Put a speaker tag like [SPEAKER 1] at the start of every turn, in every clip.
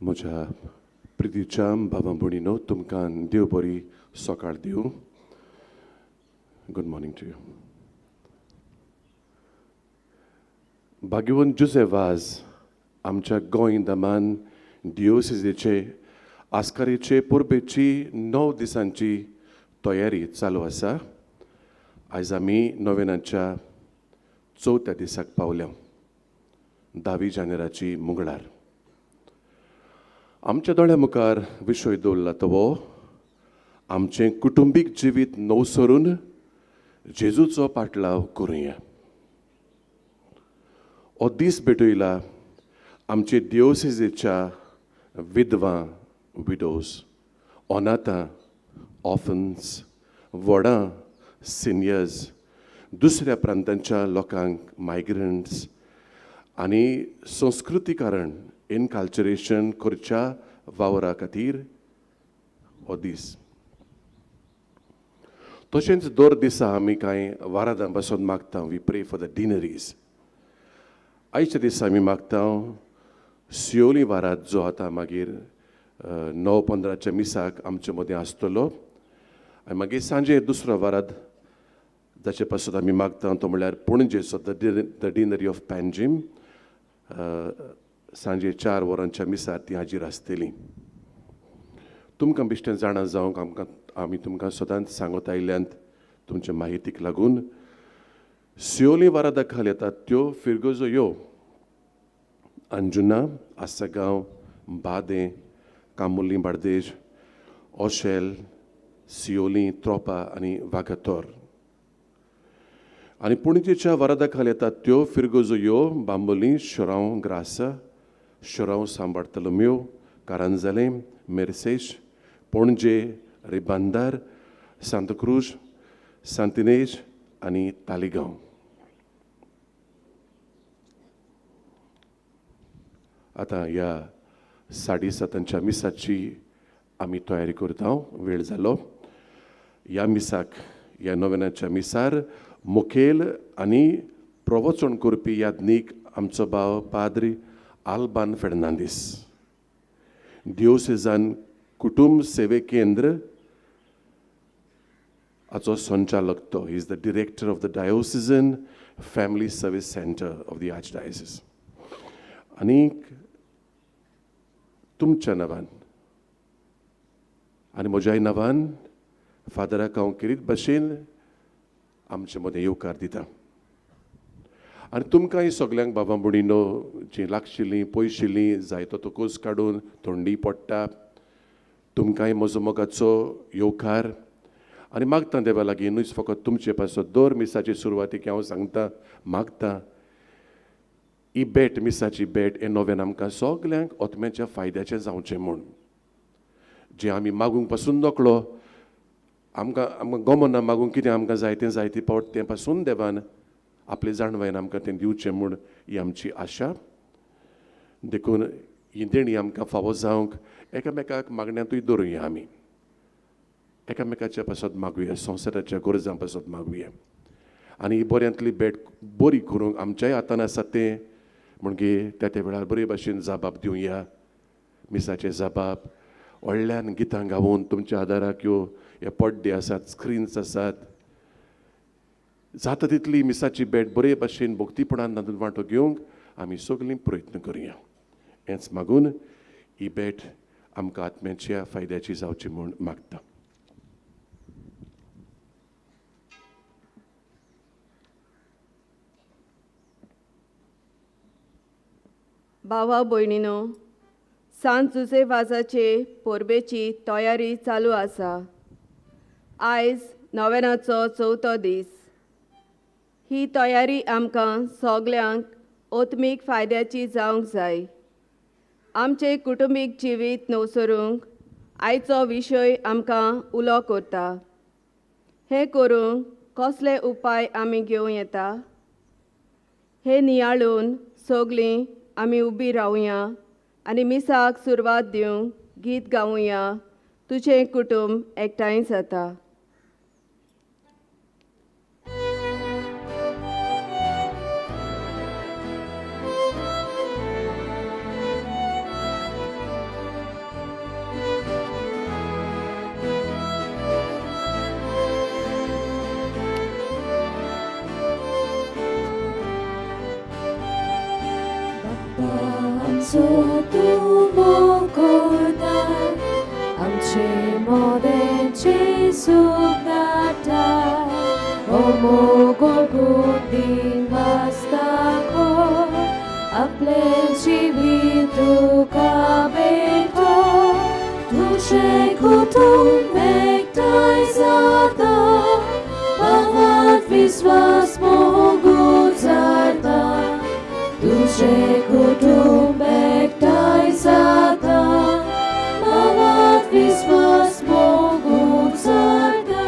[SPEAKER 1] म्हज्या प्रितीच्या बाबा भयणीनो, तुमकां देव बरी सकाळ दिवं. Good morning to you. भाग्यवंत जुझे वाज आमच्या गोंय दमान डिओसिजीचे आस्कारीचे परबेची 9 दिसांची तयारी चालू आसा. आयज आमी नोवेनाच्या चवथ्या दिसाक पावल्या, 10 जानेराची मंगळार. आमच्या दोळ्या मुखार विशय दवरला तो आमचें कुटुंबीक जिवीत नवसरून जेजूचो पाटलाव करुया. हो दीस भेटयला आमचे दियोसिजीच्या विधवा, विडोज, अनाथां, ऑफन्स, व्हडां, सिनियर्स, दुसऱ्या प्रांतांच्या लोकांक, मायग्रंट्स आनी संस्कृतीकरण इनकल्चरेशन करच्या वावरा खातीर हो दीस. तशेंच दर दिसा आमी कांय वारादां बसून मागता, we pray for the deaneries. आयच्या दिसा आमी मागता सियोली वारात जो आतां मागीर 9:15 मिसाक आमचे मदें आसतलो, आनी मागीर सांजे दुसरो वारात जाचे पासत आमी मागता तो म्हणल्यार पणजेचो the deanery of Panjim, सांजे 4 वरांच्या मिसार ती हाजीर आसतली. तुमकां बेश्टें जाणा जावंक आमकां आमी तुमकां सदांच सांगत आयल्यांत तुमचे माहितीक लागून सियोली वारादा खाल येतात त्यो फिरगजो ह्यो अंजुना, आसगांव, बादें, कामुर्ली, बार्देश, ओशेल, सियोली, त्रोपा आनी वागातोर. आनी पणजेच्या वारादा खाल येतात त्यो फिरगजो ह्यो बांबोली, शोरांव, ग्रासा, शोरांव, सांबार्तलोम्यो, कारांजाले, मेर्सेश, पणजे, रिबांदार, सांताक्रूज, सांतिनेज आनी तालिगांव. आतां ह्या 7:30 मिसाची आमी तयारी करता. वेळ जालो. ह्या मिसाक, ह्या नोवेनाच्या मिसार मुखेल आनी प्रवचन करपी याज्ञीक आमचो भाव पाद्री आल्बान फेर्नांदीस, दियोसेजान कुटुंब सेवे केंद्र हाचो संचालक तो. He is the director of the diocesan family service centre of the archdiocese. आनी तुमच्या नांवान आनी म्हज्याय नांवान फादराक हांव खेरीत भशेन आमचे मदें येवकार दिता. आनी तुमकांय सगल्यांक बाबा भयणीनो, जीं लागशिल्लीं पयशिल्लीं जायतो तकूस काडून थंडी पडटा, तुमकांय म्हजो मोगाचो येवकार. आनी मागता देवा लागीं न्हूच फकत तुमचे पासत, दर मिसाचे सुरवातीक हांव सांगता मागता ही भेट, मिसाची भेट हें नव्यान आमकां सगल्यांक आत्म्याच्या फायद्याचें जावचें म्हूण. जें आमी मागूंक पासून नकळो, आमकां आमकां गमना मागूंक कितें आमकां जाय तें जायते फावट तें पासून देवान आपले जाणवायन आमकां तें दिवचें म्हूण ही आमची आशा. देखून ही देणी आमकां फावो जावंक एकामेकाक मागण्यांतूय दवरुया, आमी एकामेकाच्या पासत मागुया, संवसाराच्या गरजां पासत मागुया. आनी ही बऱ्यांतली भेट बरी करूंक आमच्याय हातान आसा तें म्हणजे त्या त्या वेळार बरे भाशेन जबाब दिवया. मिसाचे जबाब व्हडल्यान गितां गावून तुमच्या आदाराक ह्यो हे पड्डे आसात, स्क्रिन्स आसात, जाता तितली मिसाची भेट बरे भाशेन भक्तीपणान तातूंत वांटो घेवंक आमी सगळीं प्रयत्न करुया. हेंच मागून ही भेट आमकां आत्म्याच्या फायद्याची जावची म्हूण मागता.
[SPEAKER 2] भावा भयणीनो, सांत जुझे वाजाचे परबेची तयारी चालू आसा. आयज नोवेनाचो चवथो दीस. ही तयारी आमकां सगल्यांक आत्मीक फायद्याची जावंक जाय. आमचें कुटुंबीक जिवीत नवसरूंक आयचो विशय आमकां उलो करता. हें करूंक कसले उपाय आमी घेवं येता हें नियाळून सगलीं आमी उबी रावया आनी मिसाक सुरवात दिवंक गीत गावया. तुजें कुटुंब एकठांय जाता.
[SPEAKER 3] तूं मोग करता आमचे मोदें जेजूक धाडटा हो मोग ओळखून दिन वाचता आपलें जिवीत तुका भेटो तुजें कुटुंब एकठांय जाता भावात विस्वास मोग जाता तुजें कुटुंब एकठांय जाता भावात विस्वास मोग जाता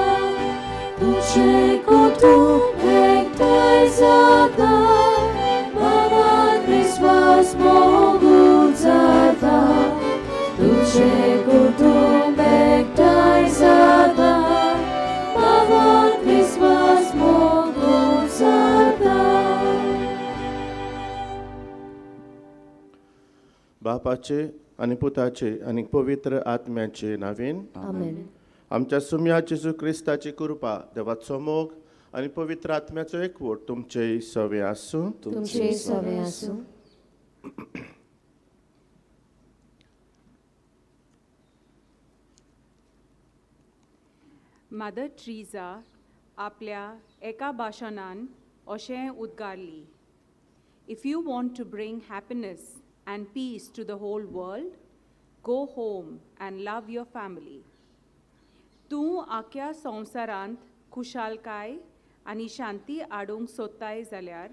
[SPEAKER 3] तुजें कुटुंब एकठांय जाता भावात विस्वास मोग जाता तुजें कुटुंब एकठांय जाता भावात विस्वास मोग जाता.
[SPEAKER 4] बापाचे आनी पुताचे आनी पवित्र आत्म्याचे नांवेन.
[SPEAKER 3] आमेन.
[SPEAKER 4] आमच्या सुम्या जेजू क्रिस्ताची कृपा, देवाचो मोग आनी पवित्र आत्म्याचो एकवट तुमचेय सवे आसूं.
[SPEAKER 3] तुमचे सवे आसूं.
[SPEAKER 5] मदर ट्रिजा आपल्या एका भाशणान अशें उद्गारली, "If you want to bring happiness and peace to the whole world, go home and love your family." तूं आख्या संवसारांत खुशालकाय आनी शांती हाडूंक सोदताय जाल्यार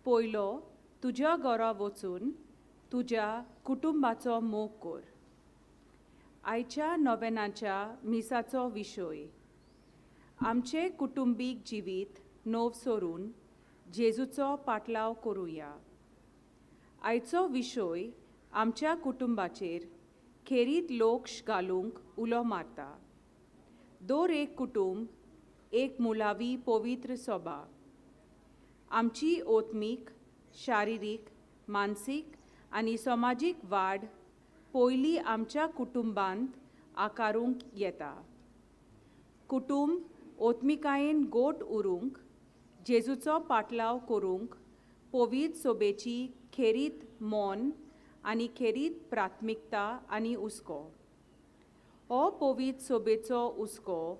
[SPEAKER 5] पयलो तुज्या घरा वचून तुज्या कुटुंबाचो मोग कर. आयच्या नोवेनाच्या मिसाचो विशय, आमचें कुटुंबीक जिवीत नव सोरून जेजूचो पाटलाव करुया. आयचो विशय आमच्या कुटुंबाचेर खेरीत लक्ष घालूंक उलो मारता. दर एक कुटुंब एक मुळावी पवित्र सोबा. आमची आत्मीक, शारिरीक, मानसीक आनी समाजीक वाड पयली आमच्या कुटुंबांत आकारूंक येता. कुटुंब आत्मिकायेन गोट उरूंक, जेजूचो पाटलाव करूंक पवित्र सोबेची खेरीत मन आनी खेरीत प्राथमिकता आनी हुस्को. हो पवित्र सोबेचो हुस्को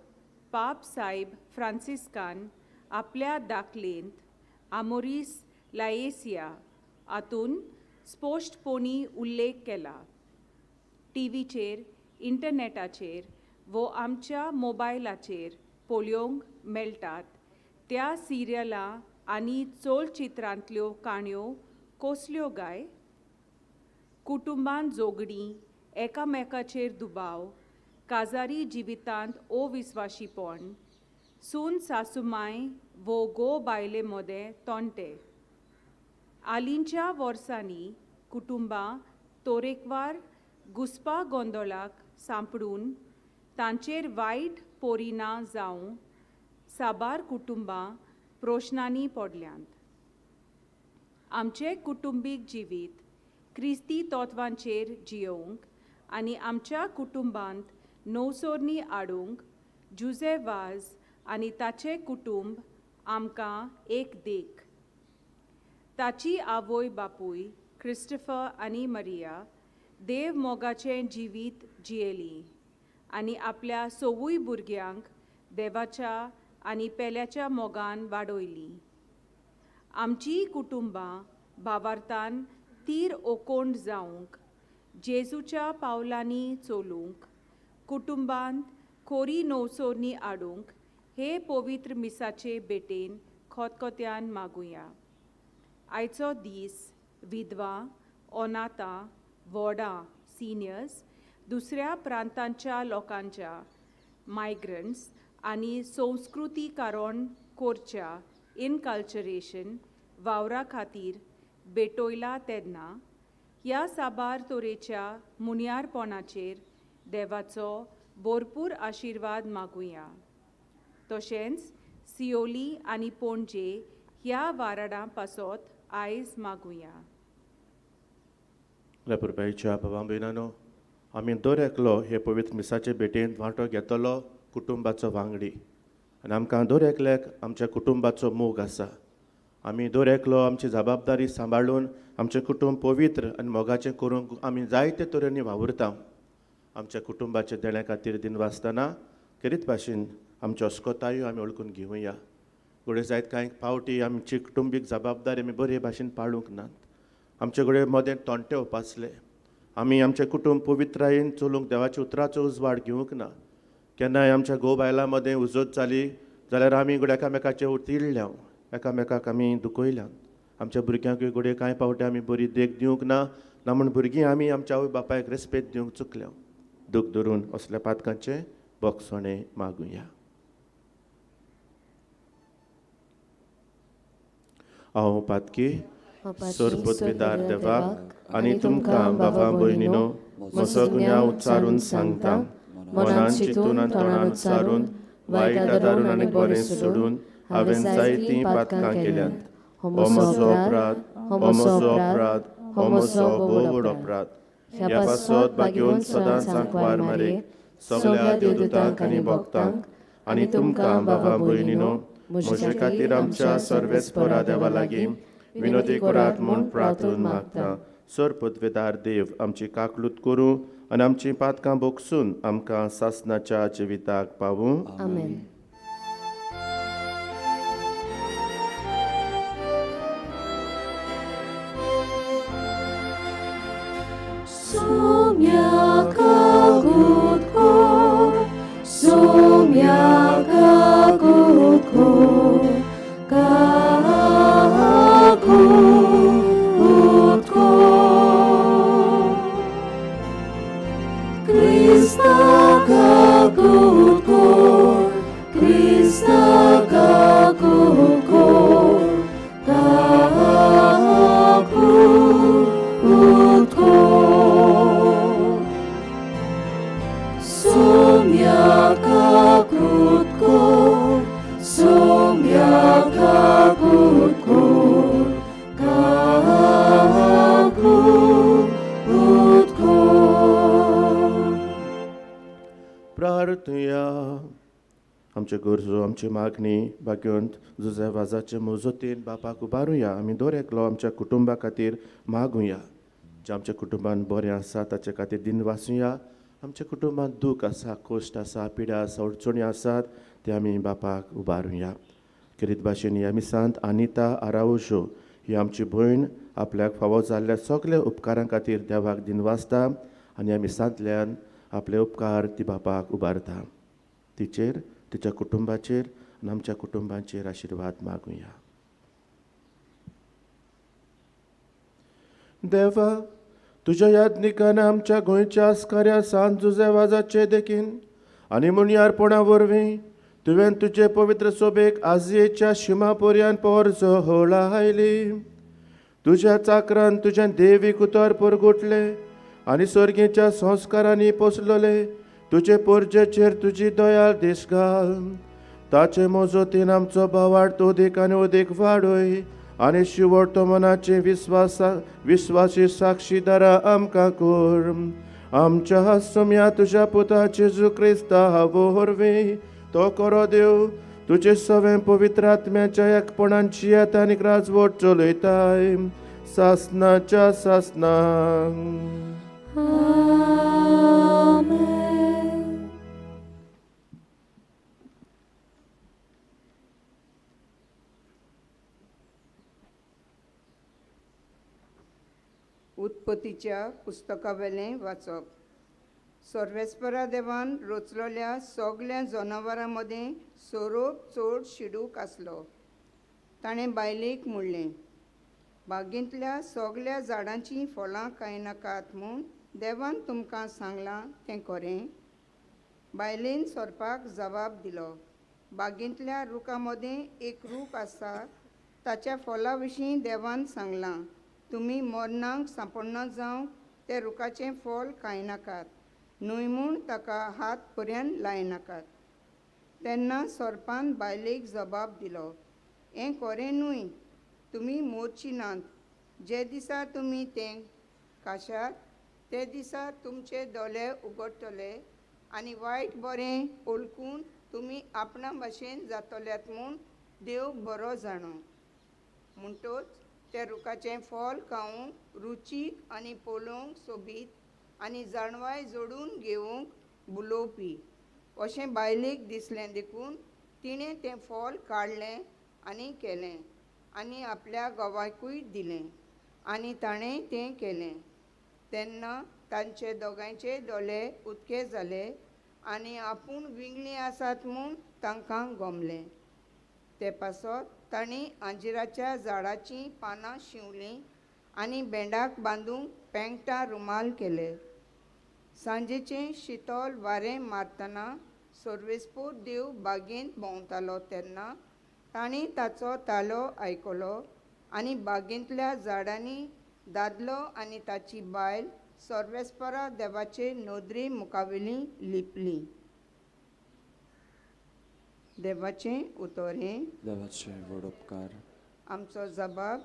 [SPEAKER 5] पाप सायब फ्रांसिस्कान आपल्या दाखलेंत आमोरीस लायेसिया हातून स्पश्टपणी उल्लेख केला. टीव्हीचेर, इंटरनेटाचेर वो आमच्या मोबायलाचेर पळोवंक मेळटात त्या सिरियलां आनी चलचित्रांतल्यो काणयो कसल्यो गाय? कुटुंबांत झगडीं, एकामेकाचेर दुबाव, काजारी जिवितांत अविस्वाशीपण, सून सासुमाय वो घोव बायले मदें तंटे. हालींच्या वर्सांनी कुटुंबां तरेकवार घुस्पा गोंदळाक सांपडून तांचेर वायट परिणाम जावं साबार कुटुंबां प्रश्नांनी पडल्यांत. आमचें कुटुंबीक जिवीत क्रिस्ती तत्वांचेर जियोवंक आनी आमच्या कुटुंबांत नवसरणी हाडूंक जुजे वाज आनी ताचें कुटुंब आमकां एक देख. ताची आवय बापूय क्रिस्टफर आनी मरिया देव मोगाचें जिवीत जियेलीं आनी आपल्या सवूय भुरग्यांक देवाच्या आनी पेल्याच्या मोगान वाडयलीं. आमचीं कुटुंबां भावार्थान तीर ओकोंड जावंक, जेजूच्या पावलांनी चलूंक, कुटुंबांत खोरी नवसरणी हाडूंक हे पवित्र मिसाचे भेटेन खोतखोत्यान मागुया. आयचो दीस विधवा, अनाथां, व्हडां, सिनियर्स, दुसऱ्या प्रांतांच्या लोकांच्या, मायग्रंट्स आनी संस्कृतीकरण करच्या, इनकल्चरेशन, वावरा खातीर भेटयला तेन्ना ह्या साबार तरेच्या मुन्यारपणाचेर देवाचो भरपूर आशिर्वाद मागुया. तशेंच सियोली आनी पणजे ह्या वाराडां पासत आयज मागुया.
[SPEAKER 4] पुरबायच्या भावा भयणांनो, आमी दर एकलो हे पवित्र मिसाचे भेटेंत वांटो घेतलो कुटुंबाचो वांगडी आनी आमकां दर एकल्याक आमच्या कुटुंबाचो मोग आसा. आमी दर एकलो आमची जबाबदारी सांबाळून आमचें कुटुंब पवित्र आनी मोगाचें करूंक आमी जायते तरेनी वावुरता. आमच्या कुटुंबाच्या देण्या खातीर दिनवासतना खेरीत भाशेन आमच्यो अस्कोतायो आमी वळखून घेवया. घडये जायत कांय फावटी आमची कुटुंबीक जबाबदारी आमी बरे भाशेन पाळूंक नात. आमचे घडये मदें तोंटे उपासले. आमी आमचें कुटुंब पवित्रायेन चलूंक देवाच्या उतराचो उजवाड घेवंक ना. केन्नाय आमच्या घोव बायलां मदें उजत जाली जाल्यार आमी घडये एकामेकाचेर तिडल्या, एकामेकाक आमी दुखयल्या. आमच्या भुरग्यांकूय घडये कांय फावटी आमी बरी देख दिवंक ना, ना म्हूण भुरगीं आमी आमच्या आवय बापायक रेस्पेद दिवंक चुकल्या. दूख धरून असल्या पातकांचें बोगसणें मागुया. हांव पातकी सरपदवीदार देवाक आनी तुमकां बाबा भयणीनो म्हजो गुन्यांव उच्चारून सांगता. मनान चिंतून आनी तोंडान उच्चारून वायट आदारून आनी बरें सोडून हांवें जायतीं पातकां केल्यांत. हो म्हजो अपराध, हो म्हजो अपराध, हो म्हजो भोव व्हड अपराध. ह्या पासत भाग्योन सदांच आंकवार मारे सगळ्या देवदूतांक आनी भक्तांक आनी तुमकां बाबा भयणीनो म्हजे खातीर आमच्या सर्वेस्परा देवा लागीं विनोदी करात म्हूण प्रार्थून मागता. सर पदवेदार देव आमची काकलूत करूं आनी आमची पातकां बोगसून आमकां सासनाच्या जिविताक पावूं.
[SPEAKER 3] आमेन.
[SPEAKER 4] आमचे गरजो, आमची मागणी भाग्यवंत जुझे वाजाचे मजतीन बापाक उबारुया. आमी दर एकलो आमच्या कुटुंबा खातीर मागुया. जे आमच्या कुटुंबान बरें आसा ताचे खातीर दिनवासुया. आमच्या कुटुंबान दूख आसा, कश्ट आसा, पिडा आसा, अडचणी आसात ते आमी बापाक उबारुया. खेरीत भाशेन ह्या मिसांत अनिता आरावजो ही आमची भयण आपल्याक फावो जाल्ल्या सगल्या उपकारां खातीर देवाक दिनवासता आनी ह्या मिसांतल्यान आपले उपकार ती बापाक उबारता. तिचेर, तिच्या कुटुंबाचेर आनी आमच्या कुटुंबाचेर आशिर्वाद मागुया. देवा, तुज्या यादनिकान आमच्या गोंयच्या आस्काऱ्या सांत जुझे वाजाचे देखीन आनी मुनयारपणा वरवीं तुवें तुजे पवित्र सोबेक आजयेच्या शिमा पर्यान पोरजो होळायली. तुज्या चाकरान तुज्या देवीक उतर परगुटले आनी सर्गीच्या संस्कारांनी पोसलोले तुजे पोरजेचेर तुजी दयाळ देश घाल. ताचे मजतीन आमचो भावार्थ अदीक आनी अदीक वाडय आनी शिवट तो मनाचे विस्वासी साक्षीदारा आमकां कर. आमच्या सोम्या तुज्या पुता जेजू क्रिस्ता वरवीं तो करो देव तुजे सवें पवित्र आत्म्याच्या एकपणान जियेत आनी राजवट चलयताय सासनाच्या सासनाक.
[SPEAKER 6] उत्पत्तीच्या पुस्तकावेलें वाचप. सर्वेस्परा देवान रचलोल्या सगल्या जनावरां मदें सोरोप चड शिडूक आसलो. ताणें बायलेक म्हणलें, बागेंतल्या सगल्या झाडांचीं फळां खायनाकात म्हूण देवान तुमकां सांगलां तें खरें? बायलेन सोरपाक जबाब दिलो, बागेंतल्या रुखां मदें एक रूख आसा, ताच्या फळां विशीं देवान सांगलां, तुमी मरणाक सांपडना जावंक ते रुखाचें फळ खायनाकात, न्हय म्हूण ताका हात पर्यंत लायनाकात. तेन्ना सोरपान बायलेक जबाब दिलो, हें खरें न्हय, तुमी मोरची नात. जे दिसा तुमी तें खाशात ते दिसा तुमचे दोळे उगडटले आनी वायट बरें वळखून तुमी आपणा भाशेन जातल्यात म्हूण देव बरो जाणो. म्हणटोच त्या रुखाचें फळ खावंक रुचीक आनी पळोवंक सोबीत आनी जाणवाय जोडून घेवंक बुलोवपी अशें बायलेक दिसलें देखून तिणें तें फळ काडलें आनी केलें आनी आपल्या घोवाकूय दिलें आनी ताणें तें केलें. तेन्ना तांचे दोगांयचे दोळे उदके जाले आनी आपूण विंगळीं आसात म्हूण तांकां गोमलें. ते पासत तांणी आंजिराच्या झाडाचीं पानां शिंवलीं आनी भेंडाक बांदूंक पेंकटां रुमाल केले. सांजेचें शितोल वारें मारतना सर्वेस्पोर देव बागेंत भोंवतालो तेन्ना तांणी ताचो तालो आयकलो आनी बागेंतल्या झाडांनी दादलो आनी ताची बायल सर्वेस्परा देवाचे नदरे मुखावेली लिपली. देवाचें उतर हें.
[SPEAKER 7] देवाचे व्हड उपकार.
[SPEAKER 6] आमचो जबाब.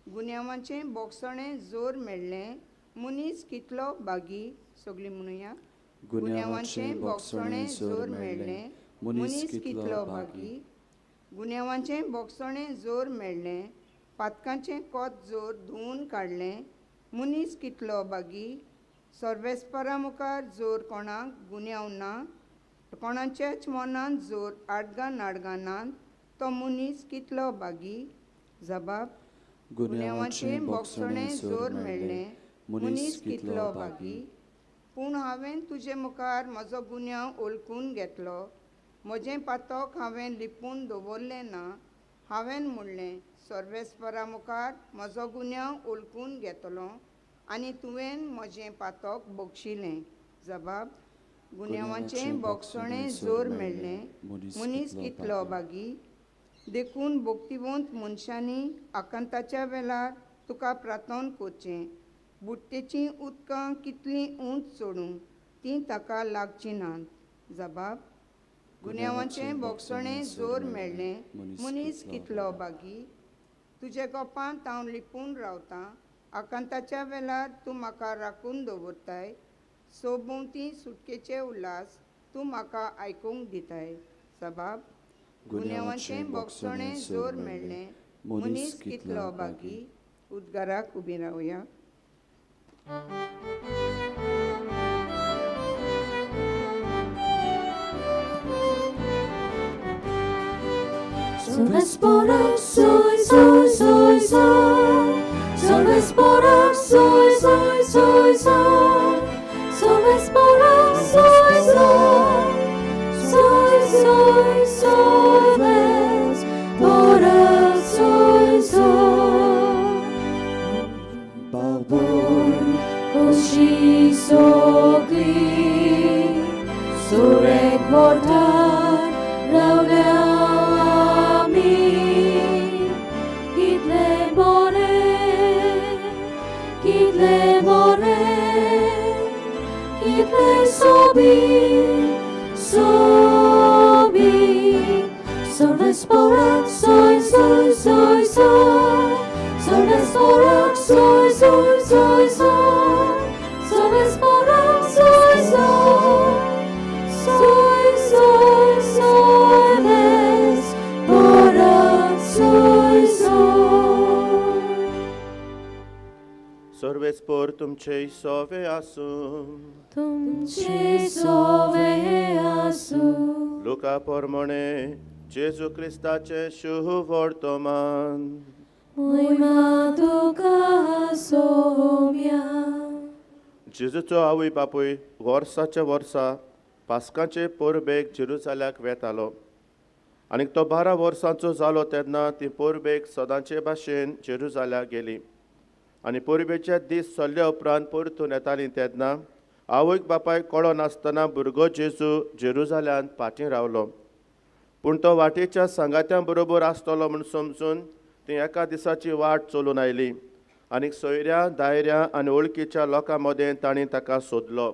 [SPEAKER 6] गुन्यांवाचें बोगसणें जोर मेळ्ळें मनीस कितलो बागी. सगळीं म्हणुया.
[SPEAKER 7] गुन्यांवाचें बोगसणें जोर मेळ्ळें मनीस कितलो भागी.
[SPEAKER 6] गुन्यांवाचें बोगसणें जोर मेळ्ळें पातकांचें कोत जोर धुवून काडलें मनीस कितलो बागी. सर्वेस्परा मुखार जोर कोणाक गुन्यांव ना कोणाच्याच मनांत जोर आडगां नाडगां नात तो मनीस कितलो बागी. जबाब.
[SPEAKER 7] गुन्यांवाचें बोगसणें जोर मेळ्ळें मनीस कितलो भागी.
[SPEAKER 6] पूण हांवें तुजे मुखार म्हजो गुन्यांव ओळखून घेतलो म्हजें पातक हांवें लिपून दवरलें ना. हांवें म्हणलें सर्वेस्परा मुखार म्हजो गुन्यांव ओळखून घेतलो आनी तुवें म्हजें पातक बक्षिलें. जबाब. गुन्यांवाचें बोगसणें जोर मेळ्ळें मनीस कितलो बागी. देखून भोक्तिवंत मनशांनी आकांताच्या वेळार तुका प्रार्थन करचें. बुडटेचीं उदकां कितलीं उंच चडूं तीं ताका लागचीं नात. जबाब. गुन्यांवाचें बोगसणें जोर मेळ्ळें मनीस कितलो बागी. तुजे गोपांत हांव लिपून रावतां आकांताच्या वेळार तूं म्हाका राखून दवरताय. सोबोवती सुटकेचे उल्हास तूं म्हाका आयकूंक दिताय. जबाब. गुन्यांवाचें बोगसणें जोर मेळ्ळें मनीस कितलो बागी. उद्गाराक उबी रावया.
[SPEAKER 3] Sorvespora, soy, soy, soy, soy. Sorvespora, soy, soy, soy, soy. Sorvespora, soy, soy. Soy, soy, sorvespora, soy, soy. Babul, koshi sogli, surek vortar, raulea ami. Kitle more, kitle more, kitle sobi, sobi. Sorvespora, soy, soy, soy, soy. Sorvespora, soy, soy, soy, soy. Sorvespora, soy, soy. Soy, soy, sorvespora, soy, soy.
[SPEAKER 4] सर्वेस्पोर तुमचे सोवे आसूं.
[SPEAKER 3] तुमचे सोवे आसूं.
[SPEAKER 4] लुका पोरमोणे जेजू क्रिस्ताचें शुभ वर्तमान.
[SPEAKER 3] मोहिमा तुका सोम्या.
[SPEAKER 4] जेजूचो आवय बापूय वर्साच्या वर्सा पास्काचे परबेक जेरुजाल्याक वेतालो आनी तो 12 वर्सांचो जालो तेन्ना ती परबेक सदांचे भाशेन जेरुजाल्याक गेली आनी परबेचे दीस सरल्या उपरांत परतून येताली तेन्ना आवयक बापायक कळो नासतना भुरगो जेजू जेरुजाल्यांत फाटीं रावलो. पूण तो वाटेच्या सांगात्यां बरोबर आसतलो म्हूण समजून ती एका दिसाची वाट चलून आयली आनी सोयऱ्या दायऱ्या आनी वळखीच्या लोकां मदें तांणी ताका सोदलो.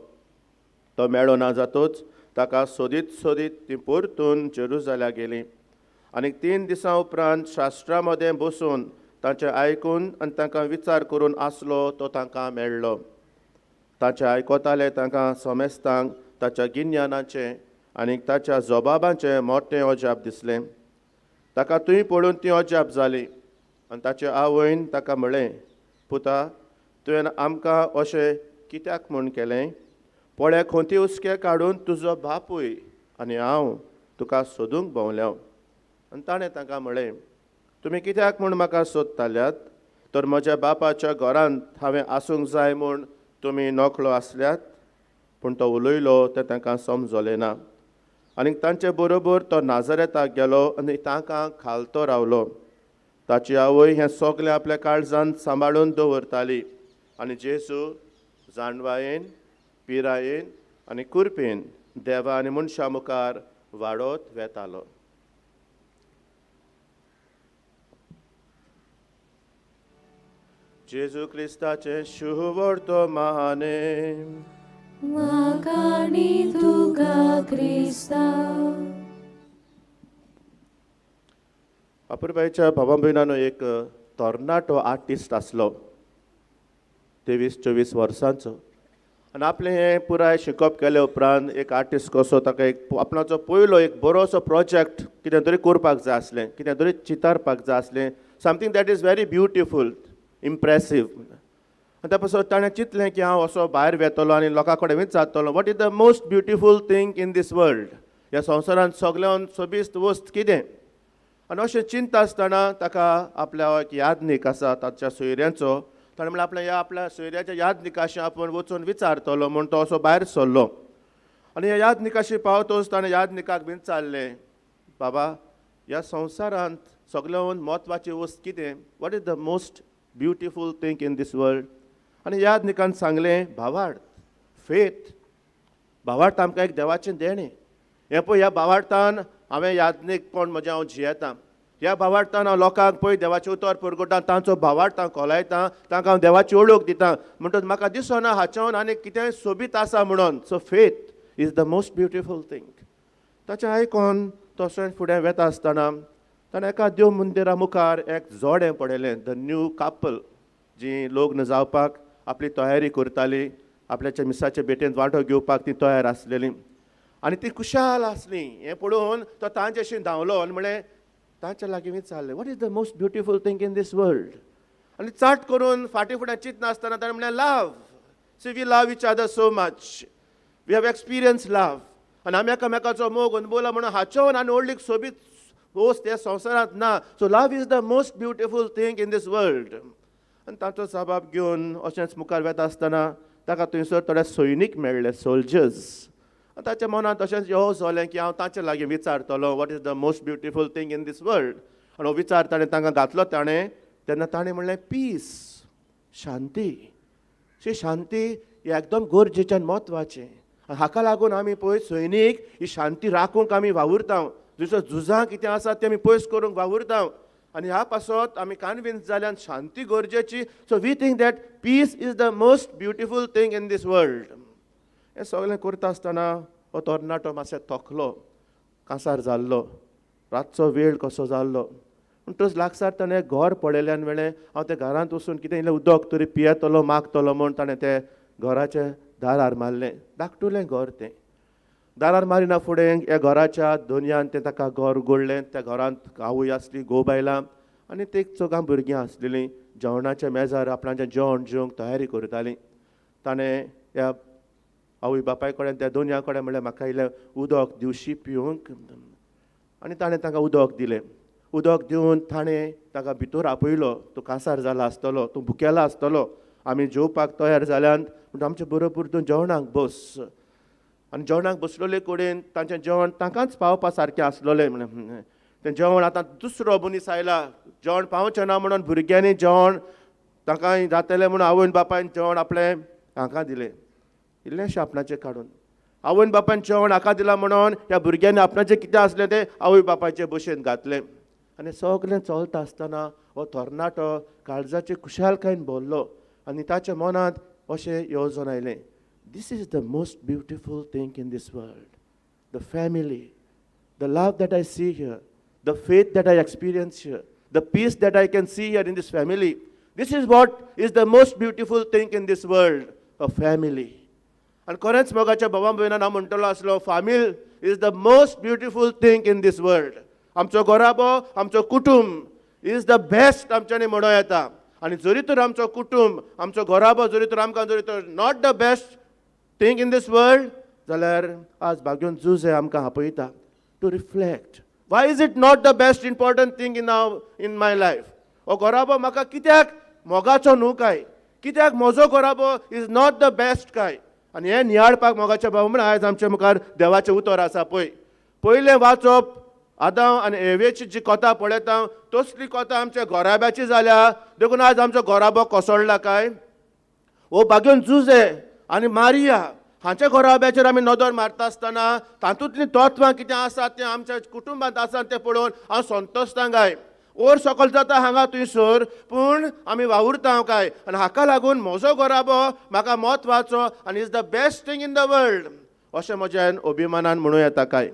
[SPEAKER 4] तो मेळो ना जातूच ताका सोदीत सोदीत ती परतून जेरुजाल्याक गेली आनी 3 दिसां उपरांत शास्त्रा मदें बसून तांचें आयकून आनी तांकां विचार करून आसलो तो तांकां मेळ्ळो. ताचें आयकताले तांकां समेस्तांक ताच्या गिन्यानाचें आनी ताच्या जबाबाचें मोटें अजाप दिसलें. ताका थंय पळोवन ती अजाप जाली आनी ताचे आवयन ताका म्हळें, पुता, तुवें आमकां अशें कित्याक म्हूण केलें? पळय, खोंती हुस्के काडून तुजो बापूय आनी हांव तुका सोदूंक भोंवल्या. आनी ताणें तांकां म्हळें, तुमी कित्याक म्हूण म्हाका सोदताल्यात? तर म्हज्या बापाच्या घरांत हांवें आसूंक जाय म्हूण तुमी नकळो आसल्यात. पूण तो उलयलो तें तांकां समजलें ना. आनी तांचे बरोबर तो नाजरेताक गेलो आनी तांकां खालतो रावलो. ताची आवय हें सगळें आपल्या काळजान सांबाळून दवरताली. आनी जेजू जाणवायेन, पिरायेन आनी कुरपेन देवा आनी मनशां मुखार वाडत वेतालो. जेजू क्रिस्ताचें शुवर्तो महाने.
[SPEAKER 3] वाखाणी तुका क्रिस्ता.
[SPEAKER 4] अपुरबायच्या भावा भयणानो, एक तरणाटो आर्टिस्ट आसलो, 23-24 वर्सांचो. आनी आपलें हें पुराय शिकप केले उपरांत एक आर्टिस्ट कसो ताका एक आपणाचो पयलो एक बरोसो प्रोजेक्ट कितें तरी करपाक जाय आसलें, कितें तरी चितारपाक जाय आसलें, something that is very beautiful, impressive. आनी त्या पासून ताणें चिंतलें की हांव असो भायर वेतलो आनी लोकां कडेन विचारतलो, what is the most beautiful thing in this world? ह्या संवसारांत सगळ्यान सोबीत वस्त कितें? आनी अशें चिंतता आसतना ताका आपल्या एक यादनीक आसा ताच्या सोयऱ्यांचो, ताणें म्हणलें आपल्या ह्या आपल्या सोयऱ्याच्या यादनिकाशी आपूण वचून विचारतलो म्हूण तो असो भायर सरलो. आनी ह्या यादनिकाशी पावतोच ताणें यादनिकाक विचारलें, बाबा, ह्या संवसारांत सगळ्यान म्हत्वाची वस्त कितें? What is the most beautiful thing in this world? आनी यादनिकान सांगलें, भावार्थ, फेथ. भावार्थ आमकां एक देवाचें देणें. हें पळय, ह्या भावार्थान हांवें यादनीकपण म्हजें हांव जियेतां. ह्या भावार्थान हांव लोकांक पळय देवाचें उतर परगटां, तांचो भावार्थ हांव कोलायतां, तांकां हांव देवाची ओळख दितां. म्हणटच म्हाका दिसना हाच्यान आनी कितेंय सोबीत आसा म्हणून. So faith is the most beautiful thing. ताचें आयकोन तशें फुडें वेता आसतना ताणें एका देव मंदिरा मुखार एक जोडें पळयलें, the new couple, जीं लग्न जावपाक आपली तयारी करताली, आपल्याच्या मिसाच्या भेटेंत वांटो घेवपाक ती तयार आसलेली आनी ती खुशाल आसली. हें पळोवन तो तांच्याशी धांवलो आनी म्हणलें, तांच्या लागीं विचारलें, what is the most beautiful thing in this world? आनी चाट करून फाटीं फुडें चिंतनासतना ताणें म्हणलें, love. See, we love each other so much, we have experience love, आनी आमी एकामेकाचो मोग अनुभवला म्हणून हाचेवन आनी व्हडली सोबीत वस्त ह्या संवसारांत ना. So love is the most beautiful thing in this world. आनी ताचो जबाब घेवन अशेंच मुखार वेता आसतना ताका थंयसर थोडे सैनीक मेळ्ळे, सोल्जर्स. आनी ताच्या मनांत अशेंच येवजलें की हांव तांचे लागीं विचारतलो, what is the most beautiful thing in this world? आनी हो विचार ताणें तांकां घातलो ताणें, तेन्ना ताणें म्हणलें, पीस, शांती. शी शांती ही एकदम गरजेचें आनी म्हत्वाचें. आनी हाका लागून आमी पळय सैनीक ही शांती राखूंक आमी वावुरता, दुसरो झुजां कितें आसा तें आमी पयस करूंक वावुरता. आनी ह्या पासत आमी कन्विन्स जाल्यान शांती गरजेची. So we think that peace is the most beautiful thing in this world. हें सगळें करता आसतना हो तरणाटो मातसो थकलो, कांसार जाल्लो, रातचो वेळ कसो जाल्लो. म्हणटच लागसार ताणें घर पळयलें आनी म्हणलें, हांव त्या घरांत वचून कितें इल्लें उदक तरी पियेतलो, मागतलो म्हूण ताणें तें घराच्या दारार मारलें. धाकटुलें घर तें. दारार मारिना फुडें ह्या घराच्या दोनयान तें ताका घर उगडलें. त्या घरांत आवय आसली, घोव बायलां आनी ते एक चौगां भुरगीं आसलेलीं. जेवणाच्या मेजार आपणाचें जेवण जेवंक तयारी करतालीं. ताणें ह्या आवय बापाय कडेन, त्या दोनया कडेन म्हणलें, म्हाका इल्लें उदक दिवशी पिवंक. आनी ताणें तांकां उदक दिलें. उदक दिवन ताणें ताका भितर आपयलो. तूं कांसार जाला आसतलो, तूं भुकेला आसतलो, आमी जेवपाक तयार जाल्यान म्हणटा, आमचे बरोबर तूं जेवणाक बस. आनी जेवणाक बसलेले कडेन तांचें जेवण तांकांच पावपा सारकें आसलेलें. म्हणलें तें जेवण आतां दुसरो मनीस आयला, जेवण पावचें ना म्हणून भुरग्यांनी जेवण तांकां जातलें म्हणून आवयन बापायन जेवण आपलें हांकां दिलें, इल्लेंशें आपणाचें काडून. आवयन बापायन जेवण हाका दिलां म्हणून ह्या भुरग्यांनी आपणाचें कितें आसलें तें आवय बापायचे बशेन घातलें. आनी सगलें चलता आसतना हो तरणाटो काळजाचे खुशालकायेन भरलो आनी ताच्या मनांत अशें येवजण आयलें, this is the most beautiful thing in this world, the family, the love that I see here, the faith that I experience here, the peace that I can see here in this family. This is what is the most beautiful thing in this world, a family. आनी खरेंच मोगाच्या भावा भयणान, हांव म्हणटलो आसलो, family is the most beautiful thing in this world. आमचो घराबो, आमचो कुटुंब. Is the best आमच्यांनी म्हणूं येता. आनी जरी तर आमचो कुटुंब, आमचो घराबो जरी तर आमकां जरी तर not the best thing in this world जाल्यार आज भाग्योन जुजे आमकां आपयता to reflect, why is it not the best important thing in my life? हो घराबो म्हाका कित्याक मोगाचो न्हू काय? कित्याक म्हजो घराबो is not the best काय? आनी हें नियाळपाक मोगाच्या भाव म्हण आयज आमच्या मुखार देवाचें उतर आसा. पळय, पयलें वाचप आदांव आनी एवेची जी कथा पळयता तसली कथा आमच्या घराब्याची जाल्या. देखून आज आमचो घराबो कोसळ्ळा काय? हो भाग्योन जुजे आनी मारिया हांच्या घराब्याचेर आमी नदर मारता आसतना तातूंतलीं तत्वां कितें आसात तें आमच्या कुटुंबांत आसा तें पळोवन हांव संतोशता काय? वयर सकयल जाता हांगा थंयसर, पूण आमी वावुरता काय? आनी हाका लागून म्हजो घराबो म्हाका म्हत्वाचो आनी is the best thing in the world अशें म्हज्यान अभिमानान म्हणूं येता काय?